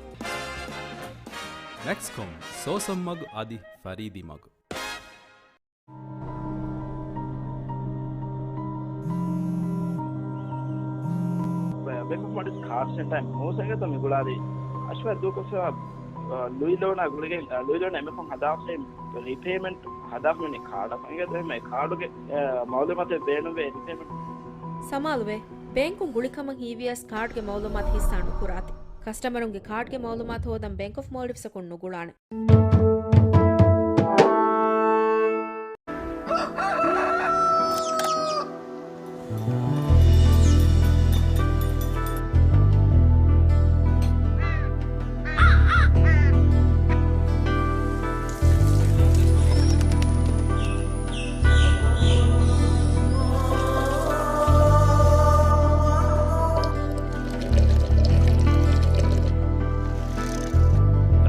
މެކްސްކޮމް، ސޯސަން މަގު އަދި ފަރީދީ މަގު. ބޭންކް އޮފް މޯލްޑިވްސް ކާޑް ސެންޓަރ މޫސަގެތަ މި ގުޅާލީ އަޝްފާ ދޫކޮށްފަ، އަ، ލުއި ލޯނާ ގުޅިގެން، އަ، ލުއި ލޯނާ އެމެކޮން ހަދާފައި ރީޕޭމަންޓް ހަދާފަ މި ކާޑަށް އެނގޭތަ އެހެން ކާޑުގެ، އަ، މައުލޫމާތެއް ބޭނުންވޭ ރީޕޭމަންޓް. ސަމާލުވޭ، ބޭންކުން ގުޅިކަމަށް ހީވިޔަސް ކާޑްގެ މައުލޫމާތު ހިއްސާ ނުކުރާތި. ކަސްޓަމަރުންގެ ކާޑްގެ މައުލޫމާތު ހޯދަން ބޭންކް އޮފް މޯލްޑިވްސްއަކުން ނުގުޅާނެ.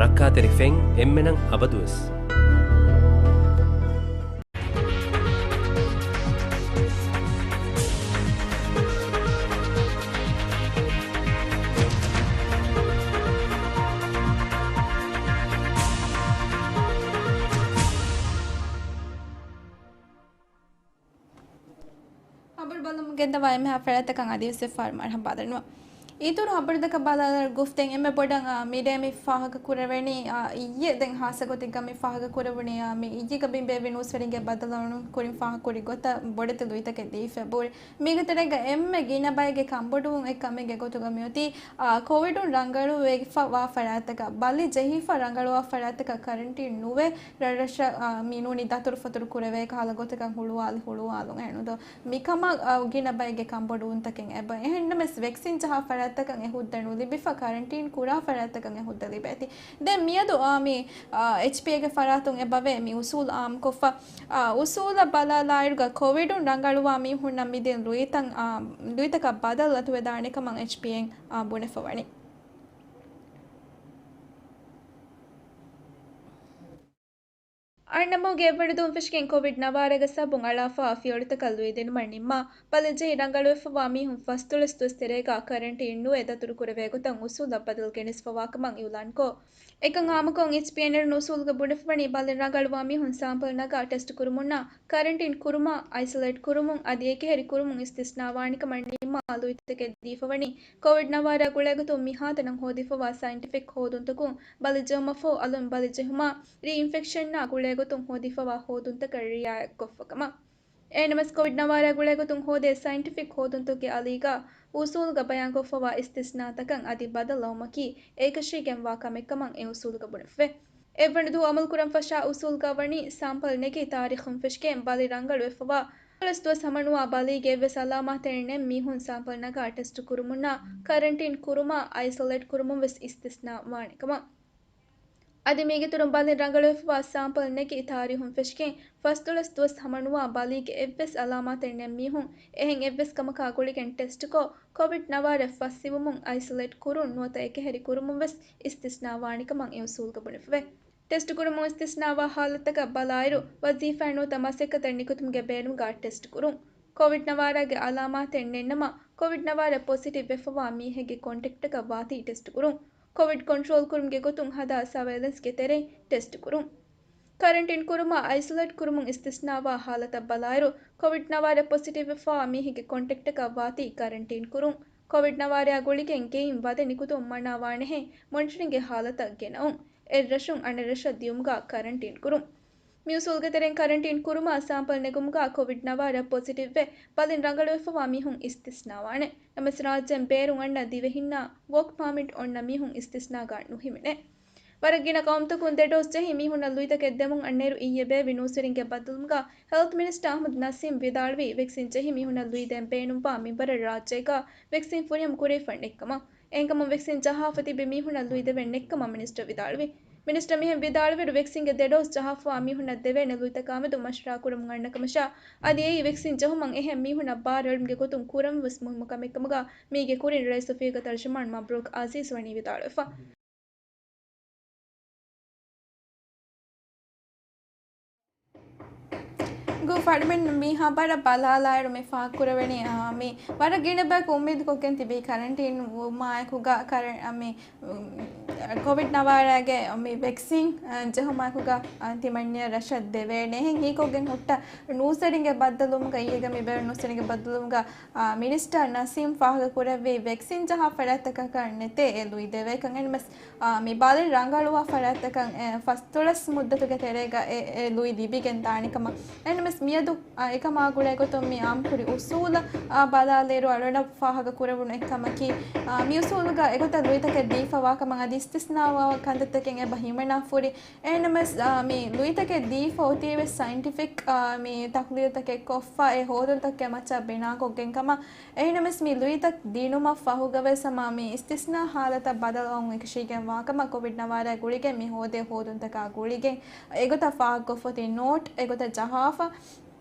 ރައްކާތެރި ފެން އެންމެނަށް އަބަދުވެސް. ހަބަރު ބަލަމުން ގެންދަވާ އެންމެހާ ފަރާތްތަކަށް އަދިވެސް ފާރު މަރުހަބާ ދަންނަވަން. އިތުރު ހަބަރުތަކަށް ބަލާލާ ގުފްތެން އެންމެ ބޮޑަށް، އާ، މިރޭ މި ފާހަގަ ކުރެވެނީ، އާ، އިއްޔެ ދެން ހާއްސަ ގޮތެއްގަ މި ފާހަގަ ކުރެވުނީ، އާ، މި އިއްޔެގަ ބިނބޭވި ނޫސްވެރިންގެ ބައްދަލުވުނު ކުރިން ފާހަގަ ކުރި ގޮތަށް ބޮޑެތި ލުއިތަކެއް ދީފަ ބޯރި. މީގެ ތެރޭގަ އެންމެ ގިނަ ބައެއްގެ ކަންބޮޑުވުން އެއް ކަމެއްގެ ގޮތުގަ މިއޮތީ، އާ، ކޮވިޑުން ރަނގަޅުވެފަ ވާ ފަރާތްތަކަށް، ބަލި ޖެހިފަ ރަނގަޅުވާ ފަރާތްތަކަށް ކަރަންޓީން ނުވެ، ރަށްރަށަށް، އާ، މި ނޫނީ ދަތުރުފަތުރު ކުރެވޭ ކަހަލަ ގޮތަކަށް ހުޅުވާލި ހުޅުވާލުން އެހެން ދޯ. މިކަމަށް، އާ، ގިނަ ބައެއްގެ ކަންބޮޑުވުންތަކެއް އެބަ. އެހެންނަމަވެސް، ވެކްސިން ޖަހާ ފަރާތްތަކަށް އެ ހުއްދަ ނުލިބިފަ، ކަރަންޓީން ކުރާ ފަރާތްތަކަށް އެ ހުއްދަ ލިބޭތީ. ދެން މިއަދު، އާ، މި، އާ، އެޗްޕީއޭގެ ފަރާތުން އެބަވޭ މި އުސޫލު އާއްމުކޮށްފަ. އާ، އުސޫލަށް ބަލާލާއިރުގަ ކޮވިޑުން ރަނގަޅުވާ މީހުންނަށް މިދިން ލުއިތައް، އާ، ލުއިތަކަށް ބަދަލު އަތުވެދާނެ ކަމަށް އެޗްޕީއޭން، އާ، ބުނެފަވަނީ. އަންނަމޫގެ އެއްވަނަ ދުވަހުން ފެށިގެން ކޮވިޑް ނަވާރަގެ ސަބަބުން އަޅާފާ ފިޔަވަޅުތަކަށް ލުއިދިނުމަށް ނިންމާ، ބަލިޖެހި ރަނގަޅުވެފަވާ މީހުން ފަސްދޮޅަސް ދުވަސް ތެރޭގަ ކަރަންޓީން ނުވެ ދަތުރު ކުރެވޭ ގޮތަށް އުސޫލަށް ބަދަލު ގެނެސްފަވާކަމަށް އިއުލާންކޮށް، އެކަން އާއްމުކޮށް އެޗްޕީއޭން އެރުނު އުސޫލުގަ ބުނެފަވަނީ ބަލިން ރަނގަޅުވާ މީހުން ސާމްޕަލް ނަގާ ޓެސްޓް ކުރުމުންނާ، ކަރަންޓީން ކުރުމާ، އައިސޮލޭޓް ކުރުމުން އަދި އެކަހެރި ކުރުމުން އިސްތިސްނާވާނެކަމަށް ނިންމާ ލުއިތަކެއް ދީފަވަނީ، ކޮވިޑް ނަވާރާ ގުޅޭގޮތުން މިހާތަނަށް ހޯދިފަވާ ސައިންޓިފިކް ހޯދުންތަކުން ބަލި ޖެހުމަށްފަހު އަލުން ބަލި ޖެހުމާ، ރީ އިންފެކްޝަންއާ ގުޅޭގޮތުން ހޯދިފަވާ ހޯދުންތަކަށް ރިއާޔަތްކޮށްފަކަމަށް. އެހެންނަމަވެސް، ކޮވިޑް ނަވާރާ ގުޅޭގޮތުން ހޯދޭ ސައިންޓިފިކް ހޯދުންތަކުގެ އަލީގަ އުސޫލުގަ ބަޔާންކޮށްފަވާ އިސްތިސްނާތަކަށް އަދި ބަދަލު ލައުމަކީ އެކަށީގެންވާ ކަމެއްކަމަށް އެ އުސޫލުގަ ބުނެފަވޭ. އެއްވަނަ ދުވަހު އަމަލުކުރަން ފަށާ އުސޫލުގަ ވަނީ ސާމްޕަލް ނެގި ތާރީޚުން ފެށިގެން ބަލި ރަނގަޅުވެފަވާ ދުވަސް ހަމަނުވާ ބަލީގެ އެއްވެސް އަލާމާތެއް ނެތް މީހުން ސާމްޕަލް ނަގާ ޓެސްޓް ކުރުމުންނާ، ކަރަންޓީން ކުރުމާ، އައިސޮލޭޓް ކުރުމުން ވެސް އިސްތިސްނާ ވާނެ ކަމަށް. އަދި މީގެ އިތުރުން ބަލިން ރަނގަޅުވެފަވާ ސާމްޕަލް ނެގި ތާރީހުން ފެށިގެން ފަސްދޮޅަސް ދުވަސް ހަމަނުވާ ބަލީގެ އެއްވެސް އަލާމާތެއް ނެތް މީހުން އެހެން އެއްވެސް ކަމަކާ ގުޅިގެން ޓެސްޓްކޮށް، ކޮވިޑް ނަވާރަ ފަސް އިވުމުން އައިސޮލޭޓް ކުރުން ނުވަތަ އެކަހެރި ކުރުމުން ވެސް އިސްތިސްނާ ވާނެ ކަމަށް އެ އުސޫލުގަ ބުނެފަވޭ. ޓެސްޓް ކުރުމުން އިސްތިސްނާވާ ހާލަތަކަށް ބަލާއިރު، ވަޒީފާއެއް ނުވަތަ މަސައްކަތެއް ނިކުތުމުގެ ބޭނުމުގަ ޓެސްޓް ކުރުން. ކޮވިޑް ނަވާރާގެ އަލާމާތެއް ނެތްނަމަ، ކޮވިޑް ނަވާރަ ޕޮޒިޓިވް ވެފަވާ މީހެއްގެ ކޮންޓެކްޓަކަށް ވާތީ ޓެސްޓް ކުރުން. ކޮވިޑް ކޮންޓްރޯލް ކުރުމުގެ ގޮތުން ހަދާ ސަވައިލެންސްގެ ތެރެއިން ޓެސްޓް ކުރުން. ކަރަންޓީން ކުރުމާ، އައިސޮލޭޓް ކުރުމުން އިސްތިސްނާވާ ހާލަތަށް ބަލާއިރު، ކޮވިޑް ނަވާރަ ޕޮޒިޓިވް ވެފަވާ މީހެއްގެ ކޮންޓެކްޓަކަށް ވާތީ ކަރަންޓީން ކުރުން. ކޮވިޑް ނަވާރައާ ގުޅިގެން ގެއިން ވަދެ ނިކުތުން މަނާވާނެހޭ، މޮނިޓަރިންގގެ ހާލަތަށް ގެނައުން. އެއްރަށުން އަނެއްރަށަށް ދިޔުމުގަ ކަރަންޓީން ކުރުން. މި އުސޫލުގެ ތެރެއިން ކަރަންޓީން ކުރުމާ ސާމްޕަލް ނެގުމުގަ ކޮވިޑް ނަވާރަ ޕޮޒިޓިވްވެ، ބަލިން ރަނގަޅުވެފަވާ މީހުން އިސްތިސްނާވާނެ. ނަމަވެސް ރާއްޖޭން ބޭރުން އަންނަ ދިވެހިންނާ ވޯކް ޕާމިޓް އޮންނަ މީހުން އިސްތިސްނާގަ ނުހިމެނޭ. ވަރަށް ގިނަ ޤައުމުތަކުން ދެ ޑޯޒް ޖެހި މީހުންނަށް ލުއިތަކެއް ދެމުން އަންނައިރު އިއްޔެ ބޭއްވި ނޫސްވެރިންގެ ބައްދަލުވުމުގަ ހެލްތް މިނިސްޓަރ އަޙްމަދު ނަސީމް ވިދާޅުވީ، ވެކްސިން ޖެހި މީހުންނަށް ލުއިދޭން ބޭނުންވާ މިންވަރަށް ރާއްޖޭގަ ވެކްސިން ފުރިހަމަ ކުރެވިފަ ނެތްކަމަށް. އެހެންކަމުން ވެކްސިން ޖަހާފަ ތިބި މީހުންނަށް ލުއިދެވެން ނެތްކަމަށް މިނިސްޓަރ ވިދާޅުވި. މިނިސްޓަރ މިހެން ވިދާޅުވިއިރު، ވެކްސިންގެ ދެ ޑޯޒް ޖަހާފަވާ މީހުންނަށް ދެވޭނެ ލުއިތަކާމެދު މަޝްވަރާ ކުރަމުން އަންނަ ކަމަށާ، އަދި އެއީ ވެކްސިން ޖެހުމަށް އެހެން މީހުންނަށް ބާރުއެޅުމުގެ ގޮތުން ކުރަން ވެސް މުހިއްމު ކަމެއްކަމުގަ މީގެ ކުރިން ރައީސް ރަފީޤު ތަރްޖަމާން މަބްރޫކް އަޒީޒް ވަނީ ވިދާޅުވެފަ. ގު ފަޑުމެން މި ހަބަރަށް ބަލާލާއިރު މި ފާހަގަކުރެވެނީ، އާ، މި ވަރަށް ގިނަ ބަޔަކު އުއްމީދުކޮށްގެން ތިބީ ކަރަންޓީން ވުމާއެކުގަ ކަރަ-، އާ، މި، އު، ކޮވިޑް ނަވާރަގެ މި ވެކްސިން، އާ، ޖެހުމާއެކުގަ، އާ، ތިމަންނަޔަށް ރަށަށް ދެވޭނެހެން ހީކޮށްގެން ހުއްޓަ ނޫސްވެރިންގެ ބައްދަލުވުމުގަ، އިއްޔެގެ މި ބޭރު ނޫސްވެރިންގެ ބައްދަލުވުމުގަ، އާ، މިނިސްޓަރ ނަސީމް ފާހަގަކުރެއްވީ ވެކްސިން ޖަހާ ފަރާތްތަކަކަށް ނެތޭ އެ ލުއިދެވޭކަން. އެންމެސް އާ، މި ބަލިން ރަނގަޅުވާ ފަރާތްތަކަށް، އެ، ފަސްދޮޅަސް މުއްދަތުގެ ތެރޭގަ އެ، އެ ލުއި ލިބިގެން ދާނެ ކަމަށް. އެންމެސް މިއަދު، އާ، އެކަމާ ގުޅޭ ގޮތުން މި އާއްމުކުރި އުސޫލަށް، އާ، ބަލާލިއިރު އަޅުގަނޑަށް ފާހަގަ ކުރެވުނު އެއްކަމަކީ، އާ، މި އުސޫލުގަ އެގޮތަށް ލުއިތަކެއް ދީފަވާ ކަމަށް އަދި އިސްތިސްނާވާ ކަންތައްތަކެއް އެބަ ހިމެނާފަ ހުރި. އެންމެސް، އާ، މި ލުއިތަކެއް ދީފަ އޮތީވެސް ސައިންޓިފިކް، އާ، މި ތަޙްލީލުތަކެއް ކޮށްފަ އެ ހޯދުންތަކެއް މައްޗަށް ބިނާކޮށްގެން ކަމަށް. އެހެންނަމަވެސް މި ލުއިތައް ދިނުމަށް ފަހުގަވެސް ހަމަ މި އިސްތިސްނާ ހާލަތަށް ބަދަލު އޮން އެކަށީގެން ވާކަމަށް ކޮވިޑް ނަވާރަ ގުޅިގެން މި ހޯދޭ ހޯދުންތަކާ ގުޅިގެން އެގޮތަށް ފާހަގަކޮށްފަ އޮތީ ނޯޓް އެގޮތަށް ޖަހާފަ.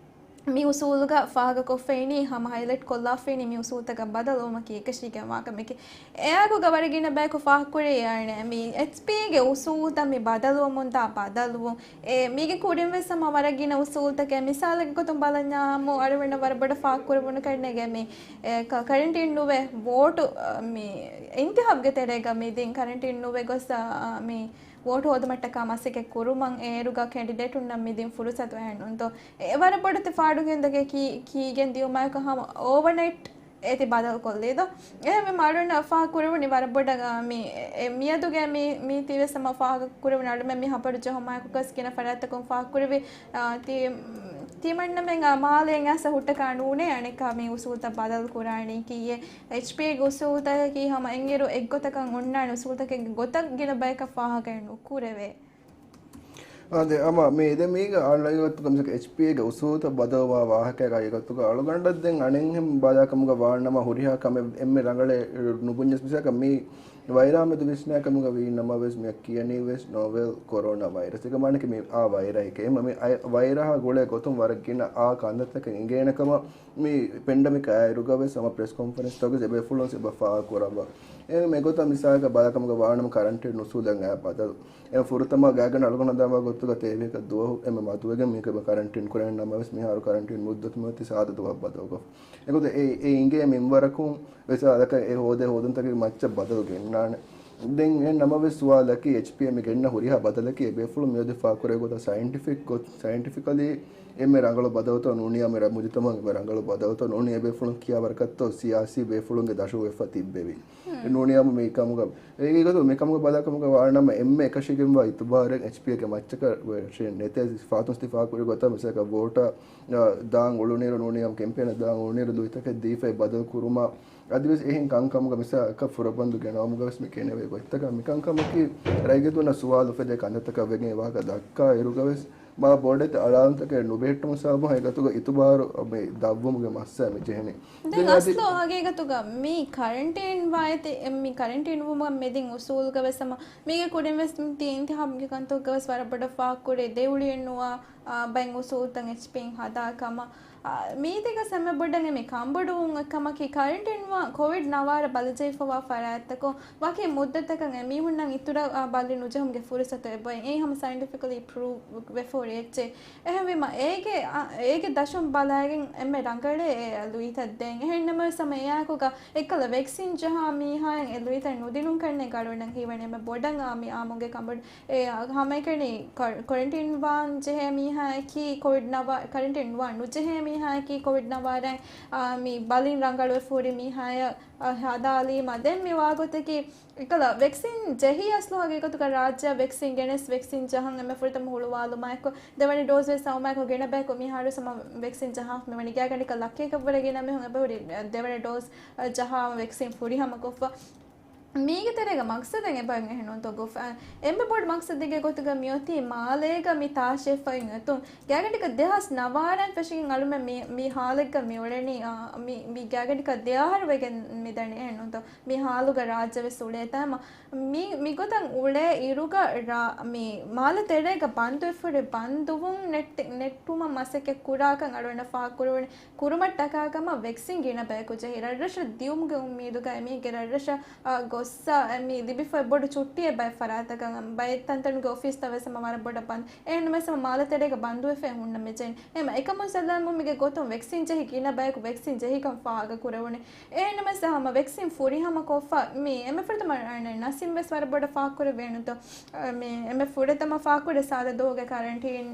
މި އުސޫލުގަ ފާހަގަކޮށްފައިނީ ހަމަ ހައިލައިޓް ކޮށްލާފައިނީ މި އުސޫލުތަކަށް ބަދަލުވުމަކީ އެކަށީގެން ވާކަމެކޭ. އެއާއެކުގަ ވަރަށް ގިނަ ބަޔަކު ފާހަގަކުރީ އަނެއް މި އެޗްޕީގެ އުސޫލުތައް މި ބަދަލުވަމުންދާ ބަދަލުވުން. އެ، މީގެ ކުރިން ވެސް ހަމަ ވަރަށް ގިނަ އުސޫލުތަކެއް. މިސާލެއްގެ ގޮތުން ބަލަންޏާ ހަމަ އަޅުގަނޑަށް ވަރަށް ބޮޑަށް ފާހަގަކުރެވުނު ކަންނޭނގެ މި، އެ، ކަ-، ކަރަންޓީން ނުވެ ވޯޓު، އަ، މި އިންތިހާބްގެ ތެރޭގަ މި ދިން ކަރަންޓީން ނުވެ ގޮސް، އަ، އަ، މި ވޯޓު ހޯދުމަށްޓަކާ މަސައްކަތް ކުރުމަށް އޭރުގަ ކެންޑިޑޭޓުންނަށް މި ދިން ފުރުސަތު އެހެން ނޫންތޯ. އެ ވަރަށް ބޮޑެތި ފާޑުގެންދަގެ ކީ-، ކީގެން ދިޔުމާއެކު ހަމަ އޯވަރނައިޓް އޭތި ބަދަލު ކޮށްލީދޯ؟ އެހެންވީމަ އަޅުގަނޑަށް ފާހަގަކުރެވުނީ ވަރަށް ބޮޑަށް، އާ، މި، އެ، މިއަދުގެ މި، މީތި ވެސް ހަމަ ފާހަގަކުރެވުނު އަޅުމެން މި ހަބަރު ޖެހުމާއެކު ގޮސް ގިނަ ފަރާތްތަކުން ފާހަގަކުރެވި، އާ، ތި-، ތިމަންނަމެން، އާ، މާލެއިން އައިސް ހުއްޓަކާ ނޫނޭ އަނެއްކާ މި އުސޫލުތައް ބަދަލު ކުރާނީ ކީއޭ. އެޗްޕީގެ އުސޫލުތަކަކީ ހަމަ އެންމެ އިރު އެއްގޮތަކަށް އޮންނާނެ އުސޫލުތަކެއްގެ ގޮތަށް ގިނަ ބަޔަކަށް ފާހަގައެއް ނުކުރެވޭ. އާދެ، އަމަ މި ދެ މީގަ އަޅުގަނޑުގެ ގޮތުގަ މިސާލަކަށް އެޗްޕީގެ އުސޫލުތައް ބަދަލުވާ ވާހަކައެއް ގޮތުގަ އަޅުގަނޑަށް ދެން އަނެއްހެން ބަލާކަމުގަ ވާނަމަ ހުރިހާ ކަމެއް އެންމެ ރަނގަޅޭ ނުބުންޏަސް މިސާލަކަށް މި ވައިރާމެދު ވިސްނާކަމުގަ ވީނަމަވެސް މިއަށް ކިޔަނީވެސް ނޯވެލް ކޮރޯނާ ވައިރަސް. އޭގެ މާނައަކީ މި އާ ވައިރަހެކޭ. އެހެންވީމަ މި އާ ވައިރަހާ ގުޅޭ ގޮތުން ވަރަށް ގިނަ އާ ކަންތައްތަކެއް އިނގޭނެ ކަމަށް މި ޕެންޑެމިކް އާއިރުގަވެސް ހަމަ ޕްރެސް ކޮންފަރެންސްތަކުގަ އެބޭފުޅުން އެބަ ފާހަގަކުރައްވާ. އެހެންވީމަ އެގޮތަށް މިސާލަކަށް ބަލާކަމުގަ ވާނަމަ ކަރަންޓީން އުސޫލަށް އައި ބަދަލު. އެ ފުރަތަމަ ގާތްގަނޑަށް އަޅުގަނޑު ހަނދާންވާ ގޮތުގަ ތޭވީހަކަށް ދުވަހު އެންމެ މަދުވެގެން މީގެ ކަރަންޓީން ކުރެވެން ނަމަވެސް މިހާރު ކަރަންޓީން މުއްދަތު މިއޮތީ ސާދަ ދުވަހަށް ބަދަލުކޮށް. އެގޮތަށް އެ، އެ އިނގޭ މިންވަރަކުން ވެސް އާދަކަށް އެ ހޯދޭ ހޯދުންތަކެއްގެ މައްޗަށް ބަދަލު ގެންނާނެ. ދެން އެހެން ނަމަވެސް ސުވާލަކީ އެޗްޕީއަށް މި ގެންނަ ހުރިހާ ބަދަލަކީ އެބޭފުޅުން މިއަދު ފާހަގަކުރޭ ގޮތަށް ސައިންޓިފިކް ގޮތް، ސައިންޓިފިކަލީ އެންމެ ރަނގަޅު ބަދަލުތޯ ނޫނީ އެންމެ ރަ-، މުޖުތަމައުގެ ރަނގަޅު ބަދަލުތޯ ނޫނީ އެބޭފުޅުން ކިޔާ ވަރަކަށްތޯ ސިޔާސީ ބޭފުޅުންގެ ދަށުން ވެފަ ތިއްބެވި. ނޫނީ އަމު މިކަމުގަ، އޭގެ ގޮތުން މިކަމުގަ ބަލާކަމުގަ ވާނަމަ އެންމެ އެކަށީގެންވާ އިތުބާރެއް އެޗްޕީއެއްގެ މައްޗަކަށް ވެށެއް ނެތޭ. ފާތުން ތި ފާހަގަކުރި ގޮތަށް މިސާލަކަށް ވޯޓަށް، އާ، ދާން އުޅުނިއިރު ނޫނީ އަމު ކެމްޕޭނަށް ދާން އުޅުނިއިރު ލުއިތަކެއް ދީފައި ބަދަލު ކުރުމަށް އަދިވެސް އެހެން ކަންކަމުގަ މިސާލަކަށް ފުރަބަންދު ގެނައުމުގަވެސް މި ކެނެވޭ ގޮތްތަކަށް މިކަންކަމަކީ ރައްޔިތުންނަށް ސުވާލު އުފެދޭ ކަންތައްތަކަށް ވެގެން ވާހަކަ ދައްކާ އިރުގަވެސް މާ ބޮޑެތި އަޅާލުންތަކެއް ނުބެހެއްޓުމުގެ ސަބަބުން އެގޮތުގަ އިތުބާރު މި ދަށްވުމުގެ މައްސަލަ މި ޖެހެނީ. ދެން ދެން އަދި އަސްލު ހަގީގަތުގަ މި ކަރަންޓީން ވާ އެތި، މި ކަރަންޓީން ވުމަށް މެދިން އުސޫލުގަވެސް ހަމަ މީގެ ކުރިން ވެސް މި ތި އިންތިހާބުގެ ކަންތަކުގަވެސް ވަރަށް ބޮޑަށް ފާހަގަކުރޭ ދެ އުޅިއެއް ނުވާ، އާ، ބައެއް އުސޫލުތައް އެޗްޕީން ހަދާ ކަމަށް. އާ، މީތިގަ ސަމެ ބޮޑަށް އެމެ ކަނބޮޑުވުން ކަމަކީ ކަރަންޓީން ވާ ކޮވިޑް ނަވާރަ ބަލިޖެހިފަވާ ފަރާތްތަކުން ވަކި މުއްދަތަކަށް އެމީހުންނަށް އިތުރަށް، އާ، ބަލި ނުޖެހުމުގެ ފުރުސަތު އެބައޮތް. އެއީ ހަމަ ސައިންޓިފިކަލީ ޕްރޫވް ވެފަ ހުރި އެއްޗެއް. އެހެންވީމަ އޭގެ، އާ، އޭގެ ދަށުން ބަލައިގެން އެންމެ ރަނގަޅޭ އެ ލުއިތައް ދޭން. އެހެން ނަމަވެސް ހަމަ އެއާއެކުގަ އެއްކަލަ ވެކްސިން ޖަހާ މީހާއަށް އެ ލުއިތައް ނުދިނުން ކަންނޭނގެ އަޅުގަނޑަށް ހީވަނީ އެންމެ ބޮޑަށް އާ މި އާއްމުގެ ކަނބޮޑު. އެ ހަމައެކަނި ކޮ-، ކޮރެންޓީން ވާން ޖެހޭ މީހާ މީހާއަކީ ކޮވިޑް ނަވާ، ކަރަންޓީން ނުވާ ނުޖެހޭ މީހާއަކީ ކޮވިޑް ނަވާރައިން، އާ، މި ބަލިން ރަނގަޅުވެފަ ހުރި މީހާޔަށް، އާ، ހަދާލީމަ. ދެން މި ވާގޮތަކީ އެކަލަ ވެކްސިން ޖެހި އަސްލު ހަގީގަތުގަ ރާއްޖެއަށް ވެކްސިން ގެނެސް ވެކްސިން ޖަހަން އެންމެ ފުރަތަމަ ހުޅުވާލުމާއެކު ދެވަނަ ޑޯޒް ވެސް އައުމާއެކު ގިނަ ބަޔަކު މިހާރު ހަމަ ވެކްސިން ޖަހާފަ މިވަނީ. ގާތްގަނޑަކަށް ލައްކައަކަށްވުރެ ގިނަ މީހުން އެބަހުރި ދެވަނަ ޑޯޒް ޖަހާ ވެކްސިން ފުރިހަމަކޮށްފަ. މީގެ ތެރޭގަ މަގްސަދެއް އެބައިން އެހެންނޫންތޯ ގޮފް؟ އެންމެ ބޮޑު މަގްސަދެއްގެ ގޮތުގަ މިއޮތީ މާލޭގަ މި ތާށޭފައި އޮތުން. ގާތްގަނޑަކަށް ދެހާސް ނަވާރައިން ފެށިގެން އަޅުމެން މި، މި ހާލެއްގަ މި އުޅެނީ، އާ، މި، މި ގާތްގަނޑަކަށް ދެއަހަރު ވެގެން މިދަނީ އެހެންނޫންތޯ؟ މި ހާލުގަ ރާއްޖެ ވެސް އުޅޭތާމަ. މި، މިގޮތަށް އުޅޭ އިރުގަ ރާ، މި މާލެ ތެރޭގަ ބަންދުވެފަ ހުރި ބަންދުވުން ނެއްޓި، ނެއްޓުމަށް މަސައްކަތް ކުރާކަން އަޅުގަނޑަށް ފާހަގަކުރެވުނު. ކުރުމަށްޓަކާ ކަމަށް ވެކްސިން ގިނަ ބަޔަކު ޖެހި، ރަށްރަށަށް ދިޔުމުގެ އުއްމީދުގައި މީގެ ރަށްރަށަށް، އާ، ގޮއްސަ، އެ، މި ލިބިފައި ބޮޑު ޗުއްޓިއެއް ބައެއް ފަރާތަކަށް، ބައެއް ތަންތަނުގެ އޮފީސްތައް ވެސް ހަމަ ވަރަށް ބޮޑަށް ބަންދު. އެހެންނަމަވެސް ހަމަ މާލެ ތެރޭގަ ބަންދުވެފައި ހުންނަ މި ޖެހެނީ. އެހެން އެކަމުން ސަލާމް މީގެ ގޮތުން ވެކްސިން ޖެހި ގިނަ ބަޔަކު ވެކްސިން ޖެހިކަން ފާހަގަކުރެވުނު. އެހެންނަމަވެސް ހަމަ ވެކްސިން ފުރިހަމަ ކޮށްފަ މި އެންމެ ފުރަތަމަ ނަސީމް ވެސް ވަރަށް ބޮޑަށް ފާހަގަކުރެވޭނުތޯ؟ މި އެންމެ ފުރަތަމަ ފާހަގަކުރެ ސާދަ ދުވަހުގެ ކަރަންޓީން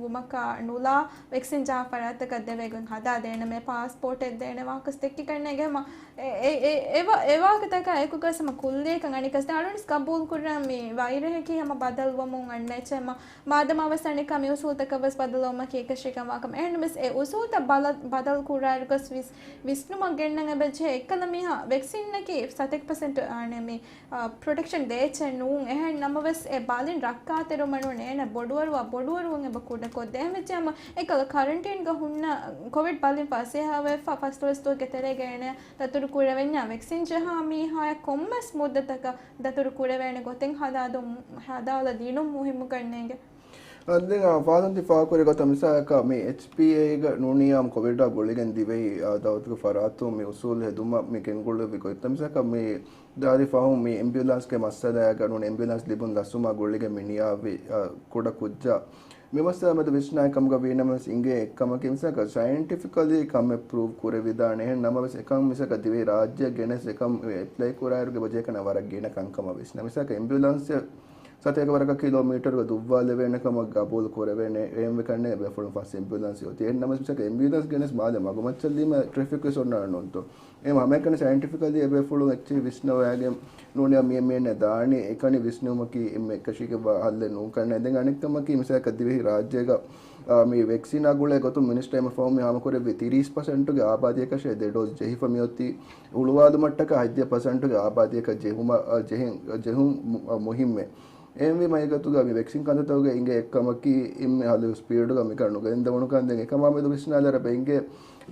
ވުމަކާ ނުލާ ވެކްސިން ޖަހާ ފަރާތަކަށް ދެވޭގޮތް ހަދާ ދޭނަމޭ، ޕާސްޕޯޓެއް ދޭނެ ވާހަކަ ދެއްކި ކަންނޭގެ ހަމަ އެ، އެ، އެ، އެ ވާ، އެ ވާހަކަތަކާ އެކުގަސް ހަމަ ކުއްލިއަކަށް އަނެއްކަސް ދެން އަޅުން ގަބޫލު ކުރާ މި ވައިރަހަކީ ހަމަ ބަދަލުވަމުން އަންނަ އެއްޗެއް ހަމަ މާދަމާ ވެސް އަނެއްކާ މި އުސޫލުތަކަށް ވެސް ބަދަލުވުމަކީ އެކަށީގެން ވާ ކަމެއް. އެހެންނަމަވެސް އެ އުސޫލުތައް ބަލަ، ބަދަލު ކުރާއިރުގަސް ވިސް، ވިސްނުމަށް ގެންނަން އެބަޖެހޭ އެއްކަލަ މީހާ ވެކްސިންއަކީ ސަތޭކަ ޕަސެންޓް އާނެ މި އާ، ޕްރޮޓެކްޝަން ދޭ އެއްޗެއް ނޫން. އެހެން ނަމަވެސް އެ ބަލިން ރައްކާތެރިވުމަށް ނޫން އޭނަ ބޮޑުވަރުވާ ބޮޑުވަރުވުން އެބަ ކުޑަކޮށްދޭން ވެއްޖެ ހަމަ އެކަލަ ކަރަންޓީންގަ ހުންނަ ކޮވިޑް ބަލިން ފަސޭހަވެފަ ފަސްދޮޅަސް ދުވަހުގެ ތެރޭގަ އޭނަ ދަތުރު ކުރެވެންޏާ ވެކްސިން ޖަހާ މީހާޔަށް ކޮންމެސް މުއްދަތަކަށް ދަތުރު ކުރެވޭނެ ގޮތެއް ހަދާދު، ހަދާލަ ދިނުން މުހިއްމު ކަންނޭނގެ. އަދި ދެން އާ ފާލުންތި ފާކުރި ގޮތަށް މިސާލަކަށް މި އެޗްޕީއޭގަ ނޫނީ އާ ކޮވިޑާ ގުޅިގެން ދިވެހި އާ ދައުލަތުގެ ފަރާތުން މި އުސޫލު ހެދުމަށް މި ގެންގުޅުއްވި ގޮތްތައް މިސާލަކަށް މި ދާދި ފަހުން މި އެމްބިއުލާންސްގެ މައްސަލައިގަ ނޫން އެމްބިއުލާންސް ލިބުން ދަސުމާ ގުޅިގެން މި ނިޔާވި އާ ކުޑަ ކުއްޖާ މި މައްސަލަ މެދު ވިސްނާ ކަމުގަ ވީނަމަވެސް އިނގޭ އެއްކަމަކީ މިސާލަކަށް ސައިންޓިފިކަލީ ކަމެއް ޕްރޫވް ކުރެވިދާނެ. އެހެން ނަމަވެސް އެކަން މިސާލަކަށް ދިވެހި ރާއްޖެއަށް ގެނެސް އެކަން އެޕްލައި ކުރާއިރުގެ ބަޖެހޭ ކަންނޭނގެ ވަރަށް ގިނަ ކަންކަމަށް ވިސްނާ. މިސާލަކަށް އެމްބިއުލާންސް ސަތޭކަ ވަރަކަށް ކިލޯމީޓަރުގަ ދުއްވާލެވޭނެ ކަމަށް ގަބޫލު ކުރެވޭނެ. އެހެންވެ ކަންނޭނގެ ބޭފުޅުން ފަސް އެމްބިއުލާންސް އޮތީ. އެހެން ނަމަވެސް މިސާލަކަށް އެމްބިއުލާންސް ގެނެސް މާލެ މަގުމައްޗަށް ލީމަ ޓްރެފިކް ވެސް އޮންނާނެ ނޫންތޯ. އެހެން ހަމައެކަނި ސައިންޓިފިކަލީ އެބޭފުޅުން އެއްޗެހި ވިސްނަވައިގެން ނޫނީ މި އެންމެންނަށް ދާނީ އެކަނި ވިސްނުމަކީ އެންމެ އެކަށީގެންވާ ހައްލެއް ނޫން ކަންނޭނގެ. ދެން އަނެއްކަމަކީ މިސާލަކަށް ދިވެހި ރާއްޖޭގަ، އާ، މި ވެކްސިނާ ގުޅޭ ގޮތުން މިނިސްޓަރ އެންމެ ފަހުން މި ހާމަކުރެއްވި ތިރީސް ޕަސެންޓުގެ އާބާދީއަކަށޭ ދެ ޑޯޒް ޖެހިފަ މިއޮތީ. ހުޅުވާލުމަށްޓަކާ ހަތްދިހަ ޕަސެންޓުގެ އާބާދީއަކަށް ޖެހުމަށް، އާ، ޖެހެން، ޖެހުން މު-، އާ، މުހިއްމޭ. އެހެންވީމަ އެގޮތުގަ މި ވެކްސިން ކަންތައްތަކުގެ އިނގޭ އެއްކަމަކީ އެންމެ ހަލު ސްޕީޑުގަ މިކަން ނުގެންދަވަނުކަން. ދެން އެކަމާ މެދު ވިސްނާލަރ ބެންގޭ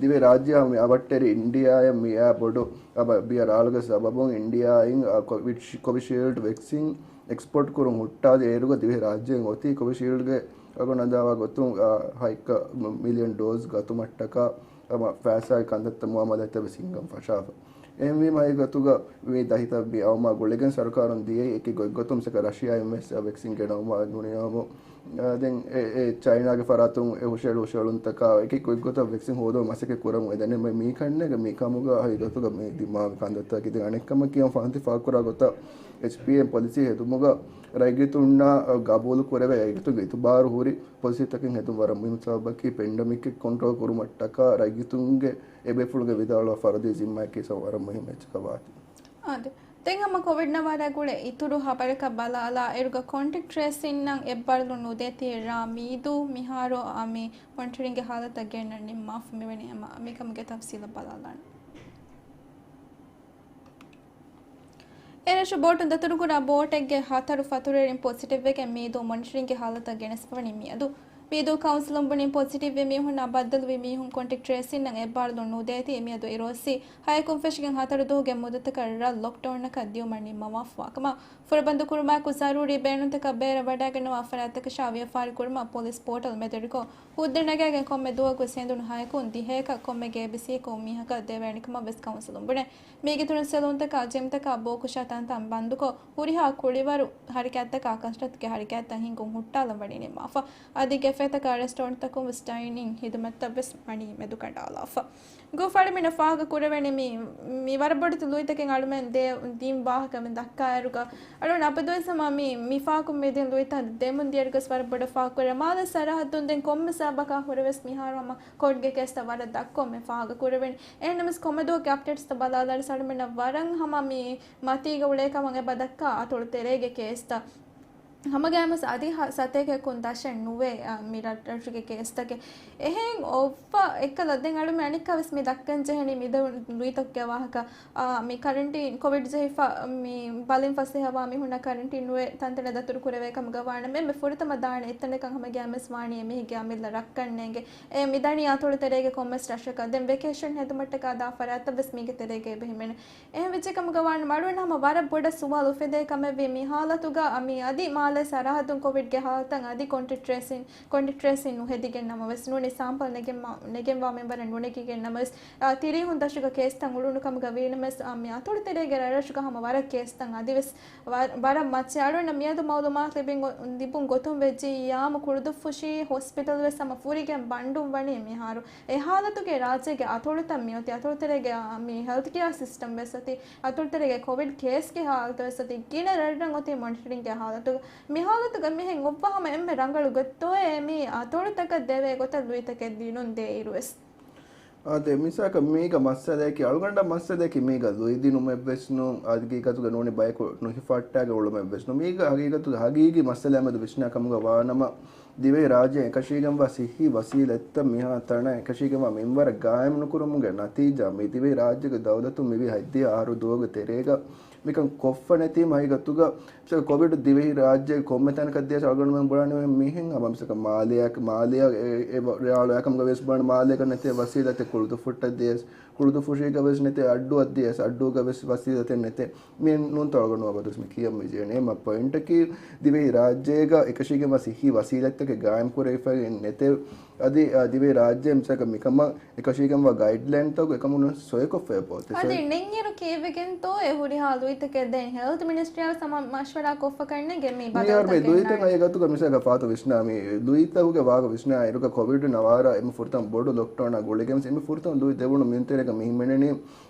ދިވެހި ރާއްޖެއާ މި އަވަށްޓެރި އިންޑިއާއަށް މިއާ ބޮޑު އަބަ ބިޔަ ރާޅުގެ ސަބަބުން އިންޑިއާއިން، އާ، ކޮވިޑް، ކޮވިޝީލްޑް ވެކްސިން އެކްސްޕޯޓް ކުރުން ހުއްޓާލި އޭރުގަ ދިވެހި ރާއްޖޭން އޮތީ ކޮވިޝީލްޑްގެ އަގު ނަންދާވާ ގޮތުން، އާ، ހަތް މިލިއަން ޑޯޒް ގަތުމަށްޓަކާ ހަމަ ފައިސާގެ ކަންތައްތައް މުއާމަލާތްތައް ވެސް ހިންގަން ފަށާފަ. އެހެންވީމަ އެގޮތުގަ މި ދަހިތައް މި އައުމާ ގުޅިގެން ސަރުކާރުން ދިޔައީ އެކި ގޮތްގޮތުން މިސާލަކަށް ރަޝިޔާއިން ވެސް ވެކްސިން ގެނައުމާ ނުނިޔާމު. އާ، ދެން އެ، އެ ޗައިނާގެ ފަރާތުން އެ ހުށަހެޅު ހުށަހެޅުންތަކާ އެކި ގޮތްގޮތަށް ވެކްސިން ހޯދުމަށް މަސައްކަތް ކުރަމުން އެދެނެ މި، މީ ކަންނޭނގެ މި ކަމުގަ ހަގީގަތުގަ މި ދިމާވި ކަންތައްތަކީ. ދެން އަނެއްކަމަކީ ފާންތި ފާކުރާ ގޮތަށް އެޗްޕީއޭ ޕޮލިސީ ހެދުމުގަ ރައްޔިތުންނާ ގަބޫލު ކުރެވޭ ރައްޔިތުންގެ އިތުބާރު ހުރި ޕޮލިސީތަކެއް ހެދުން ވަރަށް މުހިންމު. ސަބަބަކީ ޕެންޑަމިކެއް ކޮންޓްރޯލް ކުރުމަށްޓަކާ ރައްޔިތުންގެ އެބޭފުޅުންގެ ވިދާޅުވާ ފަރުދީ ޒިންމާއަކީ ވަރަށް މުހިންމު އެއްޗަކަށް ވާތީ. އާދެ. ދެން ހަމަ ކޮވިޑް ނަވާރަ ގުޅޭ އިތުރު ހަބަރަކަށް ބަލާލާ އިރުގަ ކޮންޓެކްޓް ޓްރޭސިންއަށް އެއްބާރުލުން ނުދޭތީ ރ. މީދޫ މިހާރު އަ، މި މޮނިޓަރިންގގެ ހާލަތަށް ގެންނަން ނިންމާފަ މިވަނީ. ހަމަ މިކަމުގެ ތަފްސީލަށް ބަލާލާނަން. އެރަށު ބޯޓުން ދަތުރުކުރާ ބޯޓެއްގެ ހަތަރު ފަތުރުވެރިން ޕޮޒިޓިވްވެގެން މީދޫ މޮނިޓަރިންގގެ ހާލަތަށް ގެނެސްފަވަނީ މިއަދު. މީދޫ ކައުންސިލުން ބުނީ ޕޮޒިޓިވްވި މީހުންނާ ބައްދަލުވި މީހުން ކޮންޓެކްޓް ޓްރޭސިންއަށް އެއްބާރުލުން ނުދޭތީ މިއަދު އިރުއޮއްސި ހަޔަކުން ފެށިގެން ހަތަރު ދުވަހުގެ މުއްދަތަކަށް ރ. ލޮކްޑައުންއަކަށް ދިޔުމަށް ނިންމަވާފަވާކަމަށް. ފުރަބަންދުކުރުމާއެކު ޒަރޫރީ ބޭނުންތަކަށް ބޭރަށް ވަޑައިގަންނަވާ ފަރާތްތަކަށާ ވިޔަފާރި ކުރުމަށް ޕޮލިސް ޕޯޓަލް މެދުވެރިކޮށް، ހުއްދަ ނަގައިގެން ކޮންމެ ދުވަހަކު ހެނދުނު ހަޔަކުން ދިހައަކަށް ކޮންމެ ގޭބިސީއަކު މީހަކަށް ދެވޭނެކަމަށް ވެސް ކައުންސިލުން ބުނޭ. މީގެ ތުނު ސެލޫންތަކާ ޖިމްތަކާ ބޯކުށާ ތަންތަން ބަންދުކޮށް، ހުރިހާ ކުޅިވަރު ހަރަކާތްތަކާ ކަސްރަތުގެ ހަރަކާތްތައް ހިންގުން ހުއްޓާލަން ވަނީ ނިންމާފަ. އަދި ގެ ކެފޭތަކާ ރެސްޓޯރެންޓްތަކުން ވެސް ޑައިނިން ހިދުމަތްތައް ވެސް ވަނީ މެދުކަނޑާލާފަ. ގޫފާޑުމިނަށް ފާހަގަކުރެވެނީ މި، މި ވަރަށް ބޮޑެތި ލުއިތަކެއް އަޅުމެން ދޭ، ދިން ވާހަކަ މި ދައްކާއިރުގަ، އަޅުން އަބަދުވެސް ހަމަ މި، މި ފާކުން މި ދިން ލުއިތައް ދެމުން ދިޔައިރުގަސް ވަރަށް ބޮޑަށް ފާކުރެ. މާލެ ސަރަހައްދުން ދެން ކޮންމެ ސަބަބަކާ ހުރެވެސް މިހާރު ހަމަ ކޯވިޑްގެ ކޭސްތައް ވަރަށް ދަށްކޮށް މި ފާހަގަކުރެވެނީ. އެހެންނަމަވެސް ކޮމެދުވަކި އަޕްޑޭޓްސްތައް ބަލާލާއިރު އަޅުމެންނަށް ވަރަށް ހަމަ މި މަތީގަ އުޅޭ ކަމަށް އެބަ ދައްކާ އަތޮޅު ތެރޭގެ ކޭސްތައް. ހަމަގައިމުވެސް އަދި ހަ-، ސަތޭކައަކުން ދަށެއް ނުވޭ، އަ، މި ރަށް-، ރަށުގެ ކޭސްތަކެއް. އެހެން އޮއްވަ އެއްކަލަ ދެން އަޅުމެން އަނެއްކާވެސް މި ދައްކަން ޖެހެނީ މި ދެ ލުއިތަކުގެ ވާހަކަ. އާ، މި ކަރަންޓީން، ކޮވިޑް ޖެހިފަ މި ބަލިން ފަސޭހަވާ މީހުންނަށް ކަރަންޓީން ނުވެ ތަންތަނަށް ދަތުރު ކުރެވޭ ކަމުގަ ވާނަމަ، އެންމެ ފުރަތަމަ ދާނެ އެއްތަނެއްކަން ހަމަގައިމުވެސް ވާނީ އެމީހެއްގެ އަމިއްލަ ރައްކަން ނޭނގެ. އެ މިދަނީ އަތޮޅު ތެރޭގެ ކޮންމެސް ރަށަކަށް. ދެން ވެކޭޝަން ހެދުމަށްޓަކާ ދާ ފަރާތްތައް ވެސް މީގެ ތެރޭގައި އެބަ ހިމެނޭ. އެހެން ވެއްޖެ ކަމުގަ ވާނަމަ އަޅުގަނޑަށް ހަމަ ވަރަށް ބޮޑަށް ސުވާލު އުފެދޭ ކަމެއްވީ މި ހާލަތުގަ މި އަދި މާލޭ ސަރަހައްދުން ކޮވިޑްގެ ހާލަތަށް އަދި ކޮންޓެކް ޓްރޭސިން، ކޮންޓެކް ޓްރޭސިން ނުހެދިގެން ނަމަވެސް ނޫނީ ސާމްޕަލް ނެގެން-، ނެގެންވާ މިންވަރަށް ނުނެގިގެން ނަމަވެސް، އާ، ތިރީހުން ދަށުގަ ކޭސްތައް އުޅުނު ކަމުގަ ވީނަމަވެސް، އާ، މި އަތޮޅު ތެރޭގެ ރަށްރަށުގަ ހަމަ ވަރަށް ކޭސްތައް އަދިވެސް ވަ-، ވަރަށް މައްޗަށް. އަޅުގަނޑަށް މިއަދު މައުލޫމާތު ލިބިން ގޮ-، ލިބުން ގޮތުން ވެއްޖިއްޔާމު ކުޅުދުއްފުށީ ހޮސްޕިޓަލް ވެސް ހަމަ ފުރިގެން ބަންޑުން ވަނީ މިހާރު. އެ ހާލަތުގައި ރާއްޖޭގެ އަތޮޅުތައް މިއޮތީ އަތޮޅުތެރޭގެ، އާ، މި ހެލްތް ކެއާ ސިސްޓަމް ވެސް އޮތީ، އަތޮޅުތެރޭގެ ކޮވިޑް ކޭސްގެ ހާލަތު ވެސް އޮތީ، ގިނަ ރަށްރަށް އޮތީ މޮނިޓަރިންގގެ ހާލަތުގަ. މި ހާލަތުގަ މިހެން އޮއްވާ ހަމަ އެންމެ ރަނގަޅު ގޮތް ދޯއޭ މި އަތޮޅުތަކަށް ދެވޭ ގޮތަށް ލުއިތަކެއް ދިނުން ދޭއިރު ވެސް. އާދެ، މިސާލަކަށް މީގަ މައްސަލައަކީ، އަޅުގަނޑަށް މައްސަލައަކީ މީގަ ލުއިދިނުމެއްވެސް ނޫން، ހަގީގަތުގަ ނޫނީ ބަޔަކު ނުހިފައްޓާގެން އުޅުމެއްވެސް ނޫން. މީގަ ހަގީގަތުގަ ހަގީގީ މައްސަލައާމެދު ވިސްނާ ކަމުގަ ވާނަމަ، ދިވެހި ރާއްޖޭން އެކަށީގެންވާ ސިއްހީ ވަސީލަތްތައް މިހާ ތަނަށް އެކަށީގެންވާ މިންވަރަށް ގާއިމް ނުކުރުމުގެ ނަތީޖާ މި ދިވެހި ރާއްޖޭގެ ދައުލަތުން މިވީ ހަތްދިހަ އަހަރު ދުވަހުގެ ތެރޭގަ މިކަން ކޮށްފަ ނެތީމަ ހަގީގަތުގަ މިސާލަކަށް ކޮވިޑް ދިވެހި ރާއްޖޭގެ ކޮންމެ ތަނަކަށް ދިޔަސް އަޅުގަނޑުމެން ބުނާނެ މިހެން ހަމަ މިސާލަކަށް މާލެއަށް، މާލެއަށް އެ، އެ ރާޅު އެކަމުގަ ވެސް ބުނާނެ މާލޭގަ ނެތޭ ވަސީލަތެއް ކުޅުދުއްފުށްޓަށް ދިޔަސް، ކުޅުދުއްފުށީގަ ވެސް ނެތޭ އައްޑޫއަށް ދިޔަސް، އައްޑޫގަ ވެސް ވަސީލަތެއް ނެތޭ. މި ނޫންތޯ އަޅުގަނޑު އަބަދުވެސް މި ކިޔަން މި ޖެހޭނީ. އެމަ ޕޮއިންޓަކީ ދިވެހި ރާއްޖޭގަ އެކަށީގެންވާ ސިއްހީ ވަސީލަތްތަކެއް ގާއިމް ކުރެވިފައި ނެތޭ. އަދި، އާ، ދިވެހި ރާއްޖޭ މިސާލަކަށް މިކަމަށް އެކަށީގެންވާ ގައިޑްލައިންތަކުގެ އެކަމުން ސޮއިކޮށްފައި އޮތީ. އަދި ނެތްއިރު ކީއްވެގެންތޯ އެ ހުރިހާ ލުއިތަކެއް ދެން ހެލްތް މިނިސްޓްރީއާ ވެސް ހަމަ މަޝްވަރާ ކޮށްފަ ކަންނޭނގެ މި މިހާރު މި ބަދަލުތަކެއް ލުއިތައް އަންނާނީ. އެގޮތުގަ މިސާލަކަށް ފާތު ވިސްނާ މި ލުއިތަކުގެ ވާހަކަ ވިސްނާ އިރުގަ ކޮވިޑް ނަވާރަ އެންމެ ފުރަތަމަ ބޮޑު ލޮކްޑައުނާ ގުޅިގެން ވެސް އެންމެ ފުރަތަމަ ލުއި ދެވުނު މިންތެރޭގަ މި ހިމެނެނީ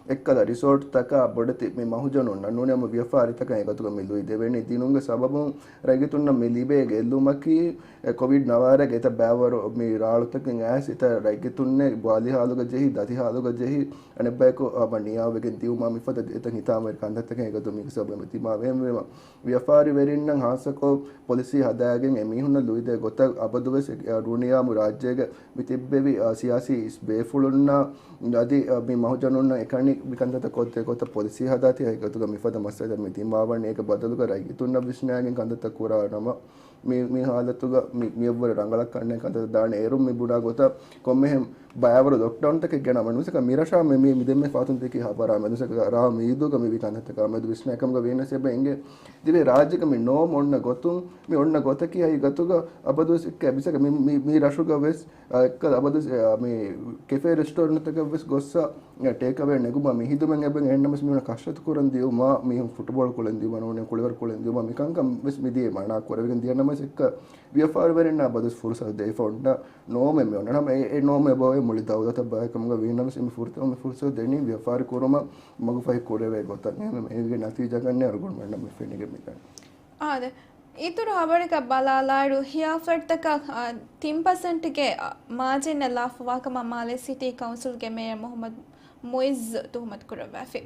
އެއްކަލަ ރިސޯޓްތަކާ ބޮޑެތި މި މަހުޖަނުންނަށް ނޫނީ ހަމަ ވިޔަފާރިތަކަށް. އެގޮތުގަ މި ލުއި ދެވެނީ ދިނުމުގެ ސަބަބުން ރައްޔިތުންނަށް މި ލިބޭ ގެއްލުމަކީ އެ ކޮވިޑް ނަވާރަގެ އެތައް ބައިވަރު މި ރާޅުތަކެއް އައިސް އެތައް ރައްޔިތުންނެއް ބާލި ހާލުގަ ޖެހި، ދަތި ހާލުގަ ޖެހި، އަނެއްބަޔަކު ހަމަ ނިޔާވެގެން ދިއުމާ މިފަދަ އެތައް ހިތާމަވެރި ކަންތައްތަކެއް އެގޮތުން މީގެ ސަބަބުން ތިމާ ވޭންވީމަ. ވިޔަފާރިވެރިންނަށް ހާއްސަކޮށް ޕޮލިސީ ހަދާގެން އެމީހުންނަށް ލުއިދޭ ގޮތަށް އަބަދުވެސް އެ ރޫނިޔާމު ރާއްޖޭގަ މި ތިއްބެވި، އާ، ސިޔާސީ ބޭފުޅުންނާ އަދި، އާ، މި މަހުޖަނުންނަށް އެކަނި މި ކަންތައްތައް ކޮށްދޭ ގޮތަށް ޕޮލިސީ ހަދާތީ ހަގީގަތުގަ މިފަދަ މައްސަލަތައް މި ދިމާވަނީ. އޭގެ ބަދަލުގަ ރައްޔިތުންނަށް ވިސްނާގެން ކަންތައްތައް ކުރާ ނަމަ، މި، މި ހާލަތުގަ މި، މިއަށްވުރެ ރަނގަޅަށް ކަންނޭނގެ ކަންތައް ދާނެ. އޭރުން މި ބުނާ ގޮތަށް ކޮންމެހެން ބައިވަރު ލޮކްޑައުންތަކެއް ގެނައުމަށް ނުވިސަކަ މިރަށާ މި، މި، މި ދެންމެ ފާތުން ދެކި ހަބަރާ މެދު ނުވިސަކަ ރާ މީދޫގަ މިވި ކަންތައްތަކާ މެދު ވިސްނާ ކަމުގަ ވީނަސް އެބަ އިނގޭ. ދިވެހި ރާއްޖޭގަ މި ނޯމް އޮންނަ ގޮތުން، މި އޮންނަ ގޮތަކީ ހަގީގަތުގަ އަބަދުވެސް އެއްކަ މިސަކަ މި، މި، މި ރަށުގަ ވެސް އެއްކަލަ އަބަދު މި ކެފޭ ރެސްޓޯރެންޓްތަކަށް ވެސް ގޮއްސަ ޓޭކްއަވޭ ނެގުމާ މި ހިދުމަތް އެބަ އެހެންނަމަސް މީހުން ކަށަވަރު ކުރަން ދިޔުމާ މީހުން ފުޓްބޯޅަ ކުޅެން ދިޔުމާ ނޫނީ ކުޅިވަރު ކުޅެން ދިޔުމާ މިކަންކަން ވެސް މިދިޔަ މަނާ ކުރެވިގެން ދިޔަނަމަސް އެއްކަ ވިޔަފާރިވެރިންނާ އަބަދު ފުރުސަތު ދެވިފަ އޮންނަ ނޯމެއް މި އޮންނަ ހަމަ އެ، އެ ނޯމެއް އެބައޮތް މުޅި ދައުލަތަށް ބައިކަމުގަ ވީނަމަސް އެމި ފުރުސަ، އެމި ފުރުސަތު ދެނީ ވިޔަފާރި ކުރުމަށް މަގުފަހި ކުރެވޭ ގޮތަށް. އެހެންވެ އޭގެ ނަތީޖާ ގަންނަ އަޅުގަނޑުމެންނަށް މި ފެނިގެން މިދަނީ. އާދެ. އިތުރު ހަބަރަކަށް ބަލާލާއިރު، ހިޔާ ފްލެޓްތަކަށް، އާ، ތިން ޕަސެންޓްގެ، އާ، މާޖިންއެއް ލާފަވާކަމަށް މާލޭ ސިޓީ ކައުންސިލްގެ މޭޔަރ މުހައްމަދު މުއިއްޒު ތުހުމަތުކުރައްވާފި.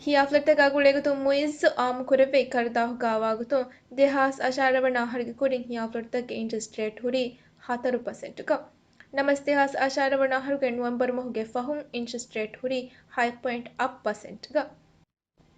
ހިޔާ ފްލެޓްތަކާ ގުޅޭގޮތުން މުއިއްޒު އާއްމުކުރެއްވި ކަރުދާހުގަ އަވާގޮތުން، ދެހާސް އަށާރަ ވަނަ އަހަރުގެ ކުރިން ހިޔާ ފްލެޓްތަކުގެ އިންޓްރެސްޓް ރޭޓް ހުރީ ހަތަރު ޕަސެންޓުގަ. ނަމަވެސް، ދެހާސް އަށާރަ ވަނަ އަހަރުގެ ނޮވެމްބަރު މަހުގެ ފަހުން އިންޓްރެސްޓް ރޭޓް ހުރީ ހަތް ޕޮއިންޓް އަށް ޕަސެންޓްގަ.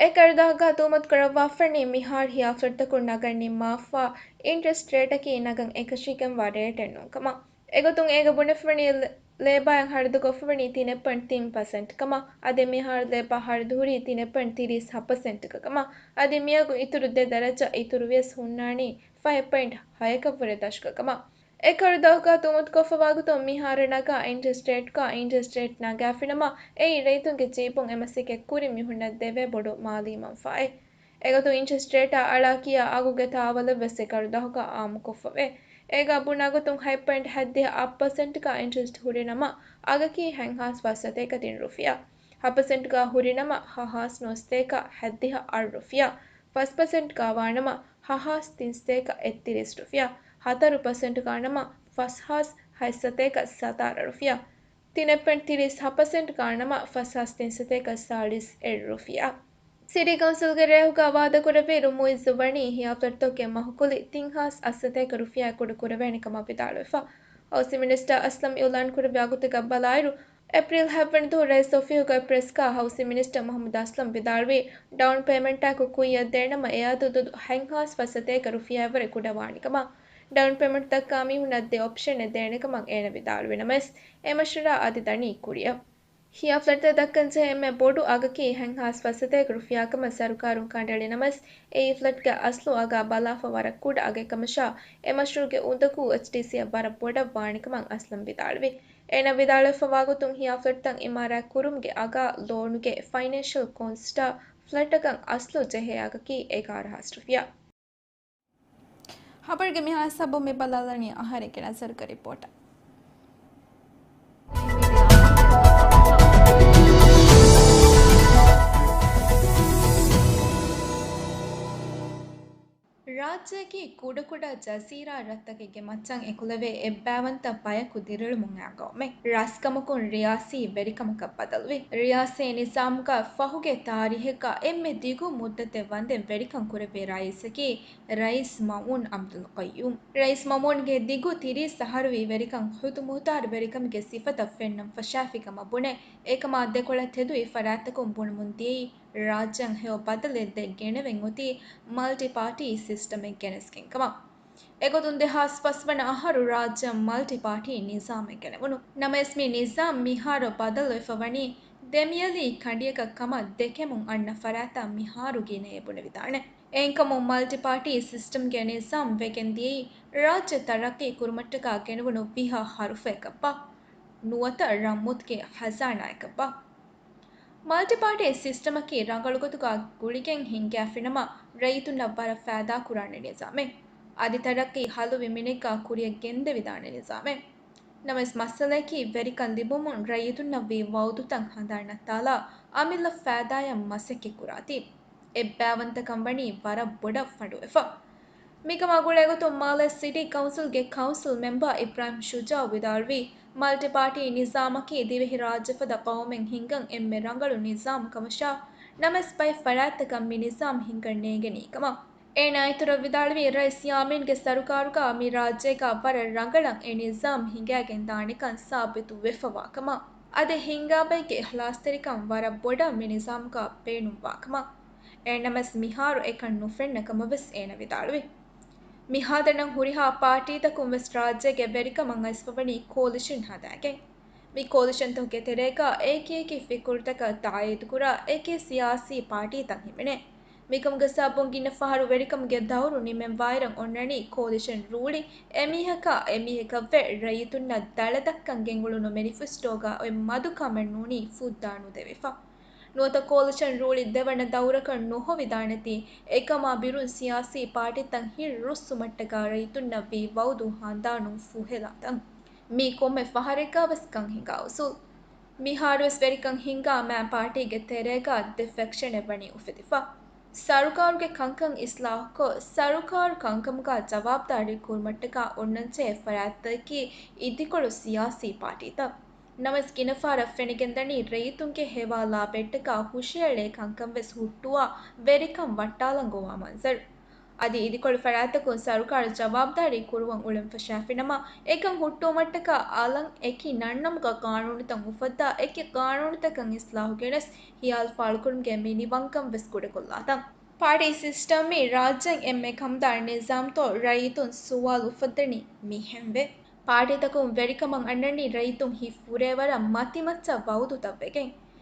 އެ ކަރުދާހުގަ ތުހުމަތުކުރައްވާފަވަނީ މިހާރު ހިޔާ ފްލެޓްތަކުން ނަގަން ނިންމާފަ އިންޓްރެސްޓް ރޭޓަކީ ނަގަން އެކަށީގެންވާ ރޭޓެއް ނޫންކަމަށް. އެގޮތުން އޭގަ ބުނެފަވަނީ ލޭ-، ލޭބާއިން ހަރަދުކޮށްފަވަނީ ތިނެއް ޕޮއިންޓް ތިން ޕަސެންޓް ކަމަށް. އަދި މިހާރު ލޭބާ ހަރަދު ހުރީ ތިނެއް ޕޮއިންޓް ތިރީސް ހަ ޕަސެންޓްގަ ކަމަށް. އަދި މިއަގު އިތުރު ދެ ދަރަޖަ އިތުރުވިޔަސް ހުންނާނީ ފަހެއް ޕޮއިންޓް ހަޔަކަށްވުރެ ދަށުގަ ކަމަށް. އެ ކަރުދާހުގަ ތުހުމަތުކޮށްފަވާގޮތުން މިހާރު ނަގާ އިންޓްރެސްޓް ރޭޓްގަ އިންޓްރެސްޓް ރޭޓް ނަގާފިނަމަ، އެއީ ރައްޔިތުންގެ ޖީބުން އެމަސައްކަތް ކުރި މީހުންނަށް ދެވޭ ބޮޑު މާލީ މަންފާއެއް. އެގޮތުން އިންޓްރެސްޓް ރޭޓާ އަޅާ ކިޔާ އަގުގެ ތާވަލެއްވެސް އެ ކަރުދާހުގަ އާއްމުކޮށްފަވޭ. އޭގާ ބުނާގޮތުން ހަތް ޕޮއިންޓް ހަތްދިހަ އަށް ޕަސެންޓްގަ އިންޓްރެސްޓް ހުރިނަމަ، އަގަކީ ހަތްހާސް ފަސްސަތޭކަ ތިން ރުފިޔާ. ހަ ޕަސެންޓްގަ ހުރިނަމަ، ހަ ހާސް ނުވަސަތޭކަ ހަތްދިހަ އަށް ރުފިޔާ. ފަސް ޕަސެންޓްގަ ވާނަމަ، ހަ ހާސް ތިންސަތޭކަ އެއްތިރީސް ރުފިޔާ. ހަތަރު ޕަސެންޓްގަ ނަމަ، ފަސް ހާސް ހަތްސަތޭކަ ސަތާރަ ރުފިޔާ. ތިނެއް ޕޮއިންޓް ތިރީސް ހަ ޕަސެންޓްގަ ނަމަ، ފަސް ހާސް ތިންސަތޭކަ ސާޅީސް އެއް ރުފިޔާ. ސިޓީ ކައުންސިލްގެ ރޭހުގަ ވާދަކުރެއްވިއިރު، މުއިއްޒު ވަނީ ހިޔާ ފްލެޓްތަކުގެ މަހުކުލި ތިން ހާސް އަށްސަތޭކަ ރުފިޔާއަށް ކުޑަ ކުރެވޭނެ ކަމަށް ވިދާޅުވެފަ. ހައުސިން މިނިސްޓަރ އަސްލަމް އިއުލާން ކުރެއްވި ވާގޮތުގަ ބަލާއިރު، އޭޕްރީލް ހަތްވަނަ ދުވަހު ރައީސް އޮފީހުގަ ޕްރެސްގަ ހައުސިން މިނިސްޓަރ މުހައްމަދު އަސްލަމް ވިދާޅުވީ، ޑައުން ޕޭމަންޓާއެކު ކުއްޔަށް ދޭނަމަ، އެއަދު ދުދު ހަތް ހާސް ފަސްސަތޭކަ ރުފިޔާއަށްވުރެ ކުޑަވާނެ ކަމަށް. ޑައުން ޕޭމަންޓް ދައްކާ މީހުންނަށް ދެ އޮޕްޝަނެއް ދޭނެ ކަމަށް އޭނަ ވިދާޅުވި ނަމަވެސް، އެ މަޝްވަރާ އަދި ދަނީ ކުރިއަށް. ހިޔާ ފްލެޓްތައް ދައްކަންޖެހޭ އެންމެ ބޮޑު އަގަކީ ހަތް ހާސް ފަސްސަތޭކަ ރުފިޔާ ކަމަށް ސަރުކާރުން ކަނޑައެޅި ނަމަވެސް، އެއީ ފްލެޓްގެ އަސްލު އަގާ ބަލާފަ ވަރަށް ކުޑަ އަގެއް ކަމަށާ، އެ މަޝްރޫޢުގެ އުނދަގޫ އެޗްޑީސީއަށް ވަރަށް ބޮޑަށް ވާނެ ކަމަށް އަސްލަމް ވިދާޅުވި. އޭނަ ވިދާޅުވެފަ ވާގޮތުން، ހިޔާ ފްލެޓްތައް އިމާރާތް ކުރުމުގެ އަގާ، ލޯނުގެ ފައިނޭންޝަލް ކޯސްޓާ، ފްލެޓަކަށް އަސްލު ޖެހޭ އަގަކީ އެގާރަ ހާސް ރުފިޔާ. ހަބަރުގެ މިހާ ހިސާބުން މި ބަލާލަނީ އަހަރެންގެ ނަޒަރުގެ ރިޕޯޓަށް. ރާއްޖެއަކީ ކުޑަކުޑަ ޖަޒީރާ ރަށްތަކެއްގެ މައްޗަށް އެކުލެވޭ އެއްބައިވަންތަ ބަޔަކު ދިރިއުޅެމުން އައި ގައުމެއް. ރަސްކަމަކުން ރިޔާސީ ވެރިކަމަކަށް ބަދަލުވި. ރިޔާސީ ނިޒާމުގަ ފަހުގެ ތާރީހެއްގަ އެންމެ ދިގު މުއްދަތެއް ވަންދެން ވެރިކަން ކުރެއްވި ރައީސަކީ ރައީސް މައުމޫން އަބްދުލް ޤައްޔޫމް. ރައީސް މައުމޫންގެ ދިގު ތިރީސް އަހަރުވީ ވެރިކަން ހުތުމުހުތާރު ވެރިކަމުގެ ސިފަތައް ފެންނަން ފަށާފި ކަމަށް ބުނެ، އެކަމާ ދެކޮޅަށް ތެދުވި ފަރާތްތަކުން ބުނެމުން ދިޔައީ، ރާއްޖެއަށް ހެޔޮ ބަދަލެއް ދޭން ގެނެވެން އޮތީ މަލްޓި ޕާޓީ ސިސްޓަމެއް ގެނެސްގެން ކަމަށް. އެގޮތުން ދެހާސް ފަސް ވަނަ އަހަރު ރާއްޖެއަށް މަލްޓި ޕާޓީ ނިޒާމެއް ގެނެވުނު. ނަމަވެސް މި ނިޒާމް މިހާރު ބަދަލުވެފަ ވަނީ ދެމިޔަލީ ކަނޑިއަކަށް ކަމަށް ދެކެމުން އަންނަ ފަރާތަށް މިހާރު ގިނައޭ ބުނެވިދާނެ. އެހެންކަމުން މަލްޓި ޕާޓީ ސިސްޓަމްގެ ނިޒާމް ވެގެން ދިޔައީ ރާއްޖެ ތަރައްޤީ ކުރުމަށްޓަކާ ގެނެވުނު ވިހަ ހަރުފަޔަކަށްބާ؟ ނުވަތަ ރަންމުތުގެ ހަޒާނާއަކަށްބާ؟ މަލްޓިޕާޓީ ސިސްޓަމަކީ ރަނގަޅުގޮތުގަ ގުޅިގެން ހިންގާފިނަމަ، ރައްޔިތުންނަށް ވަރަށް ފައިދާކުރާނެ ނިޒާމެއް. އަދި ތަރައްޤީ ހަލުވި މިނެއްގަ ކުރިއަށް ގެންދެވިދާނެ ނިޒާމެއް. ނަމަވެސް މައްސަލައަކީ ވެރިކަން ލިބުމުން ރައްޔިތުންނަށް ވީ ވައުދުތައް ހަނދާން ނައްތާލާ، އަމިއްލަ ފައިދާއަށް މަސައްކަތް ކުރާތީ. އެއްބައިވަންތަކަން ވަނީ ވަރަށް ބޮޑަށް ފަނޑުވެފަ. މިކަމާ ގުޅޭގޮތުން މާލޭ ސިޓީ ކައުންސިލްގެ ކައުންސިލް މެމްބަރ އިބްރާހިމް ޝުޖާއު ވިދާޅުވީ، މަލްޓި ޕާޓީ ނިޒާމަކީ ދިވެހި ރާއްޖެފަދަ ޤައުމެއް ހިންގަން އެންމެ ރަނގަޅު ނިޒާމް ކަމަށާ، ނަމަވެސް ބައެއް ފަރާތްތަކަށް މި ނިޒާމް ހިންގަން ނޭނގެނީ ކަމަށް. އޭނާ އިތުރަށް ވިދާޅުވީ، ރައީސް ޔާމީންގެ ސަރުކާރުގަ މި ރާއްޖޭގަ ވަރަށް ރަނގަޅަށް އެ ނިޒާމް ހިނގައިގެން ދާނެކަން ސާބިތު ވެފަވާކަމަށް، އަދި ހިންގާބައެއްގެ އިޚްލާޞްތެރިކަން ވަރަށް ބޮޑަށް މި ނިޒާމްގަ ބޭނުންވާކަމަށް. އެހެންނަމަވެސް މިހާރު އެކަން ނުފެންނަ ކަމަށް ވެސް އޭނަ ވިދާޅުވި. މިހާތަނަށް ހުރިހާ ޕާޓީތަކުން ވެސް ރާއްޖޭގެ ވެރިކަމަށް އައިސްފަވަނީ ކޯލިޝަން ހަދާގެން. މި ކޯލިޝަންތަކުގެ ތެރޭގަ އެކި އެކި ފިކުރުތަކަށް ތާއީދުކުރާ އެކި ސިޔާސީ ޕާޓީތައް ހިމެނޭ. މިކަމުގެ ސަބަބުން ގިނަ ފަހަރު ވެރިކަމުގެ ދައުރު ނިމެންވާއިރަށް އޮންނަނީ ކޯލިޝަން ރޫޅި އެމީހަކާ އެމީހަކަށްވެ ރައްޔިތުންނަށް ދަޅަދައްކަން ގެންގުޅުނު މެނިފެސްޓޯގަ އޮތް މަދު ކަމެއް ނޫނީ ފުއްދާނުދެވިފަ. ނުވަތަ ކޯލިޝަން ރޫޅި ދެވަނަ ދައުރަކަށް ނުހޮވިދާނެތީ، އެކަމާ ބިރުން ސިޔާސީ ޕާޓީތައް ހިތް ރުއްސުމަށްޓަކާ ރައްޔިތުންނަށް ވީ ވައުދު ހަނދާނުން ފުހެލާތަން. މީ ކޮންމެ ފަހަރެއްގަ ވެސް ކަން ހިނގާ އުސޫލް. މިހާރުވެސް ވެރިކަން ހިންގާ މާ ޕާޓީގެ ތެރޭގަ ދެ ފެކްޝަނެއް ވަނީ އުފެދިފަ. ސަރުކާރުގެ ކަންކަން އިސްލާހުކޮށް، ސަރުކާރު ކަންކަމުގަ ޖަވާބުދާރީ ކުރުމަށްޓަކާ އޮންނަންޖެހޭ ފަރާތްތަކަކީ އިދިކޮޅު ސިޔާސީ ޕާޓީތައް. ނަމަވެސް ގިނަ ފަހަރަށް ފެނިގެންދަނީ ރައްޔިތުންގެ ހެވާ ލާބައެއްޓަކާ ހުށައެޅޭ ކަންކަން ވެސް ހުއްޓުވާ ވެރިކަން ވައްޓާލަން ގޮވާ މަންޒަރު. އަދި އިދިކޮޅު ފަރާތްތަކުން ސަރުކާރު ޖަވާބުދާރީ ކުރުވަން އުޅެން ފަށާފިނަމަ، އެކަން ހުއްޓުވުމަށްޓަކާ އަލަށް އެކި ނަންނަމުގަ ޤާނޫނުތައް އުފައްދާ، އެކި ޤާނޫނުތަކަށް އިސްލާހު ގެނެސް، ހިޔާލު ފާޅުކުރުމުގެ މިނިވަންކަން ވެސް ކުޑަކޮށްލާތަން. ޕާޓީ ސިސްޓަމް މީ ރާއްޖެއިން އެންމެ ކަމުދާރު ނިޒާމްތޯ ރައްޔިތުން ސުވާލު އުފައްދަނީ މިހެންވެ. ޕާޓީތަކުން ވެރިކަމަށް އަންނަނީ ރައްޔިތުން ހިތް ފުރޭވަރަށް މަތިމައްޗަށް ވައުދުތައް ވެގެން.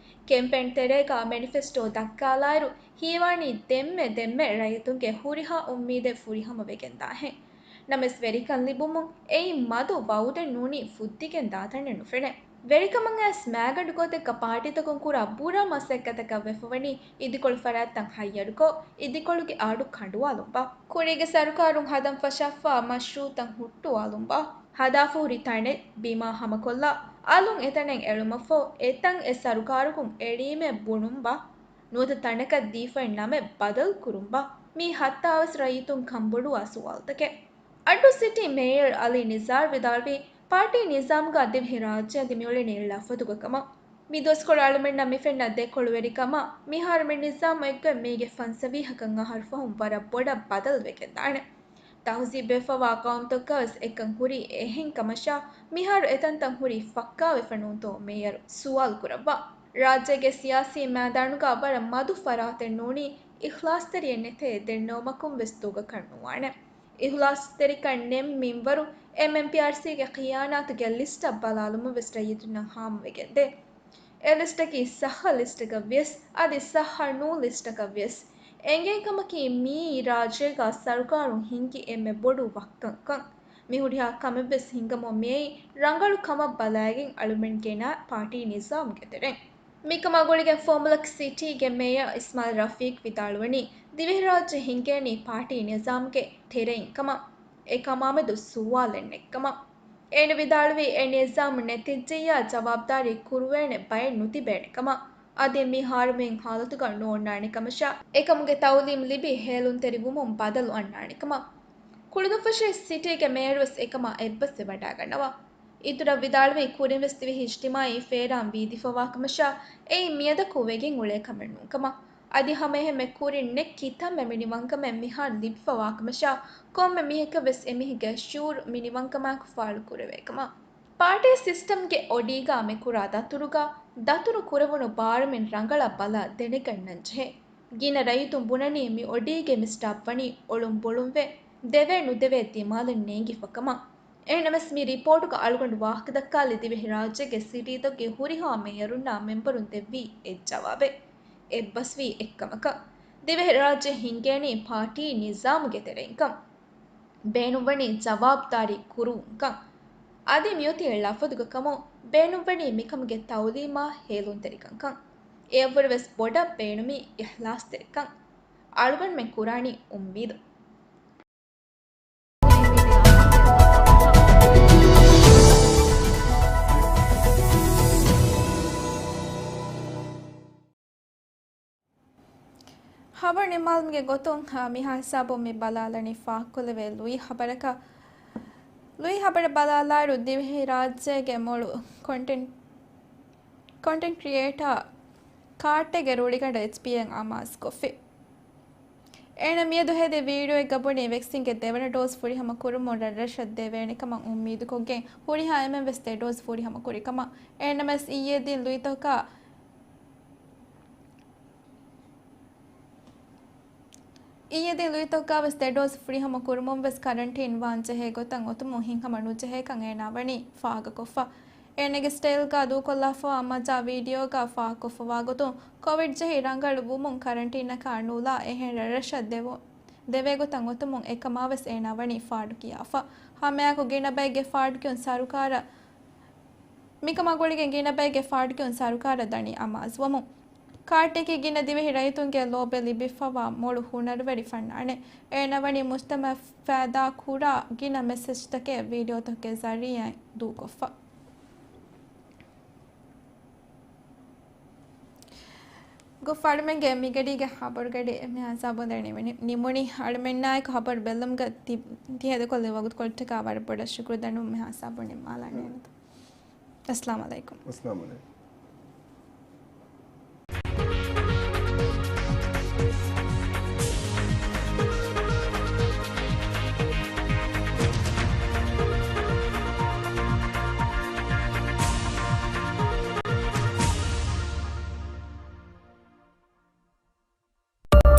ކެމްޕޭން ތެރޭގަ މެނިފެސްޓޯ ދައްކާލާއިރު، ހީވާނީ ދެންމެ ދެންމެ ރައްޔިތުންގެ ހުރިހާ އުއްމީދެއް ފުރިހަމަ ވެގެން ދާހެން. ނަމަވެސް ވެރިކަން ލިބުމުން އެއީ މަދު ވައުދެއް ނޫނީ ފުއްދިގެން ދާތަނެއް ނުފެނޭ. ވެރިކަމަށް އައިސް މާގަނޑު ގޯތަކަށް ޕާޓީތަކުން ކުރާ ބުރަ މަސައްކަތަކަށް ވެފަވަނީ އިދިކޮޅު ފަރާތްތައް ހައްޔަރުކޮށް، އިދިކޮޅުގެ އަޑު ކަނޑުވާލުންބާ. ކުރީގެ ސަރުކާރުން ހަދަން ފަށާފާ މަޝްރޫއުތައް ހުއްޓުވާލުންބާ. ހަދާފަ ހުރި ތަނެއް ބިމާ ހަމަކޮށްލާ، އަލުން އެތަނެއް އެޅުމަށްފަހު، އެތަން އެ ސަރުކާރަކުން އެޅީމޭ ބުނުންބާ. ނުވަތަ ތަނަކަށް ދީފައި ނަމެއް ބަދަލު ކުރުންބާ. މީ ހައްތާވެސް ރައްޔިތުން ކަންބޮޑުވާ ސުވާލުތަކެއް. އައްޑޫ ސިޓީ މޭޔަރ އަލީ ނިޒާރު ވިދާޅުވީ، ޕާޓީ ނިޒާމުގަ ދިވެހި ރާއްޖެ އަދި މިއުޅެނީ އެއް ލަފަދުގަ ކަމަށް. މި ދުވަސްކޮޅު އަޅުމެންނަށް މިފެންނަ ދެކޮޅުވެރިކަމާ، މިހާރު މި ނިޒާމު އެއްގޮތް މީގެ ފަންސަވީހަކަށް އަހަރު ފަހުން ވަރަށް ބޮޑަށް ބަދަލުވެގެންދާނެ. ތަހުޒީބުވެފަވާ ގައުމުތަކަށްވެސް އެކަން ހުރީ އެހެން ކަމަށާ، މިހާރު އެތަންތަން ހުރީ ފައްކާވެފަ ނޫންތޯ މޭޔަރު ސުވާލު ކުރައްވާ. ރާއްޖޭގެ ސިޔާސީ މައިދާނުގަ ވަރަށް މަދު ފަރާތެއް ނޫނީ، އިޚްލާޞްތެރިއެއް ނެތޭ ދެންނެވުމަކުން ވެސް ދޫގަކަށް ނުވާނެ. އިޚްލާޞްތެރިކަން ނެތް މިންވަރު އެމްއެމްޕީއާރްސީގެ ޚިޔާނާތުގެ ލިސްޓަށް ބަލާލުމަށް ވެސް ރައްޔިތުންނަށް ހާމަވެގެންދޭ. އެ ލިސްޓަކީ ޞައްޙަ ލިސްޓަކަށް ވިޔަސް، އަދި ޞައްޙަ ނޫން ލިސްޓަކަށް ވިޔަސް. އެނގޭ ކަމަކީ، މިއީ ރާއްޖޭގަ ސަރުކާރުން ހިންގި އެންމެ ބޮޑު ވައްކަންކަން. މި ހުރިހާ ކަމެއްވެސް ހިނގަމުން މިއައީ ރަނގަޅު ކަމަށް ބަލައިގެން އަޅުމެން ގެނައި ޕާޓީ ނިޒާމުގެ ތެރެއިން. މިކަމާ ގުޅިގެން ފޯމުލަކް ސިޓީގެ މޭޔަރ އިސްމާއިލް ރަފީޤް ވިދާޅުވަނީ، ދިވެހިރާއްޖެ ހިނގޭނީ ޕާޓީ ނިޒާމުގެ ތެރެއިން ކަމަށް. އެކަމާމެދު ސުވާލެއް ނެތްކަމަށް. އޭނަ ވިދާޅުވީ، އެ ނިޒާމު ނެތިއްޖެއްޔާ ޖަވާބުދާރީ ކުރުވޭނެ ބައެއް ނުތިބޭނެ ކަމަށް. އަދި މި ހާރުމިން ހާލަތުގަ ނޯންނާނެ ކަމަށާ، އެކަމުގެ ތައުލީމް ލިބި ހޭލުންތެރިވުމުން ބަދަލު އަންނާނެ ކަމަށް. ކުޅުދުންފަށީ ސިޓީގެ މޭޔަރުވެސް އެކަމާ އެއްބަސްވެވަޑައިގަންނަވާ. އިތުރަށް ވިދާޅުވީ، ކުރިންވެސް ދިވެހި އިޖްތިމާޢީ ފޭރާން ވީދިފަވާކަމަށާ، އެއީ މިއަދަކު ވެގެން އުޅޭ ކަމެއް ނޫންކަމަށް. އަދި ހަމައެހެންމެ ކުރިން ނެތް ކިތަންމެ މިނިވަންކަމެއް މިހާރު ލިބިފަވާކަމަށާ، ކޮންމެ މީހަކަށްވެސް އެމީހެއްގެ ޝުޢޫރު މިނިވަންކަމާއެކު ފާޅުކުރެވޭކަމަށް. ޕާޓީ ސިސްޓަމްގެ އޮޑީގަ މިކުރާ ދަތުރުގަ، ދަތުރު ކުރެވުނު ބާރުމިން ރަނގަޅަށް ބަލާ ދެނެގަންނަންޖެހޭ. ގިނަ ރައްޔިތުން ބުނަނީ މި އޮޑީގެ މިސް ޑައްވަނީ އޮޅުން ބޮޅުންވެ، ދެވޭ ނުދެވޭ ދިމާލެއް ނޭނގިފަ ކަމަށް. އެހެންނަމަވެސް މި ރިޕޯޓުގަ އަޅުގަނޑު ވާހަކަދައްކާލީ ދިވެހިރާއްޖޭގެ ސިޓީތަކުގެ ހުރިހާ މޭޔަރުންނާ މެމްބަރުން ދެއްވީ އެއް ޖަވާބެއް. އެއްބަސްވީ އެއްކަމަކަށް. ދިވެހިރާއްޖެ ހިނގޭނީ ޕާޓީ ނިޒާމުގެ ތެރެއިންކަން. ބޭނުންވަނީ ޖަވާބުދާރީ ކުރުވުންކަން. އަދި މިއޮތީ އެއް ލަފަދުގަ ކަމުން ބޭނުންވަނީ މިކަމުގެ ތައުލީމާ ހޭލުންތެރިކަންކަން. އެއަށްވުރެވެސް ބޮޑަށް ބޭނުމީ އިޚްލާޞްތެރިކަން. އަޅުގަނޑުމެން ކުރާނީ އުއްމީދު. ހަބަރު ނިންމާލުމުގެ ގޮތުން، އާ، މިހާ ހިސާބުން މި ބަލާލަނީ ފާހަގަކޮށްލެވޭ ލުއި ހަބަރަކަށް. ލުއި ހަބަރަށް ބަލާލާއިރު، ދިވެހިރާއްޖޭގެ މޮޅު ކޮންޓެންޓް، ކޮންޓެންޓް ކްރިއޭޓާ ކާއްޓޭގެ ރުޅިގަނޑަށް އެޗްޕީއޭއިން އަމާޒުކޮށްފި. އޭނަ މިއަދު ހެދި ވީޑިއޯއެއްގަ ބުނީ، ވެކްސިންގެ ދެވަނަ ޑޯޒް ފުރިހަމަ ކުރުމުން ރަށްރަށަށް ދެވޭނެ ކަމަށް އުއްމީދުކޮށްގެން، ހުރިހާ އެންމެން ވެސް ދެ ޑޯޒް ފުރިހަމަ ކުރި ކަމަށް. އެހެންނަމަވެސް، އިއްޔެ ދިން ލުއިތަކާ އިއްޔެ ދިން ލުއިތަކާ ވެސް ދެ ޑޯޒް ފުރިހަމަ ކުރުމުން ވެސް ކަރަންޓީން ވާން ޖެހޭ ގޮތަށް އޮތުމުން ހިތްހަމަ ނުޖެހޭކަން އޭނާ ވަނީ ފާހަގަކޮށްފަ. އޭނަގެ ސްޓައިލްގަ ދޫކޮށްލާފަވާ މަޖާ ވީޑިއޯގަ ފާހަގަކޮށްފަވާ ގޮތުން، ކޮވިޑް ޖެހި ރަނގަޅު ވުމުން ކަރަންޓީނަކާ ނުލާ އެހެން ރަށްރަށަށް ދެވު-، ދެވޭ ގޮތަށް އޮތުމުން އެކަމާ ވެސް އޭނާ ވަނީ ފާޑު ކިޔާފަ. ހަމައެއާއެކު ގިނަ ބައެއްގެ ފާޑު ކިޔުން ސަރުކާރަށް މިކަމާ ގުޅިގެން ގިނަ ބައެއްގެ ފާޑުކިޔުން ސަރުކާރަށް ދަނީ އަމާޒުވަމުން. ކާއްޓަކީ ގިނަ ދިވެހި ރައްޔިތުންގެ ލޯބި ލިބިފަވާ މޮޅު ހުނަރުވެރި ފަންނާނެއް. އޭނަ ވަނީ މުޖްތަމަޢަށް ފައިދާ ކުރާ ގިނަ މެސެޖްތަކެއް ވީޑިއޯތަކުގެ ޒަރީޢާއިން ދޫކޮށްފަ. ގޮފް އަޅުމެންގެ މިގަޑީގެ ހަބަރުގަޑި މިހާ ހިސާބުން ދެން ނިމުނީ. އަޅުމެންނާއެކު ހަބަރު ބެއްލުމުގަ ތި-، ތިހެދިކޮށްލި ވަގުތުކޮޅަށްޓަކާ ވަރަށް ބޮޑަށް ޝުކުރު ދަންނަވަމުން މިހާ ހިސާބުން ނިންމާލާނެ. އައްސަލާމު ޢަލައިކުމް. އައްސަލާމު ޢަލައިކުމް.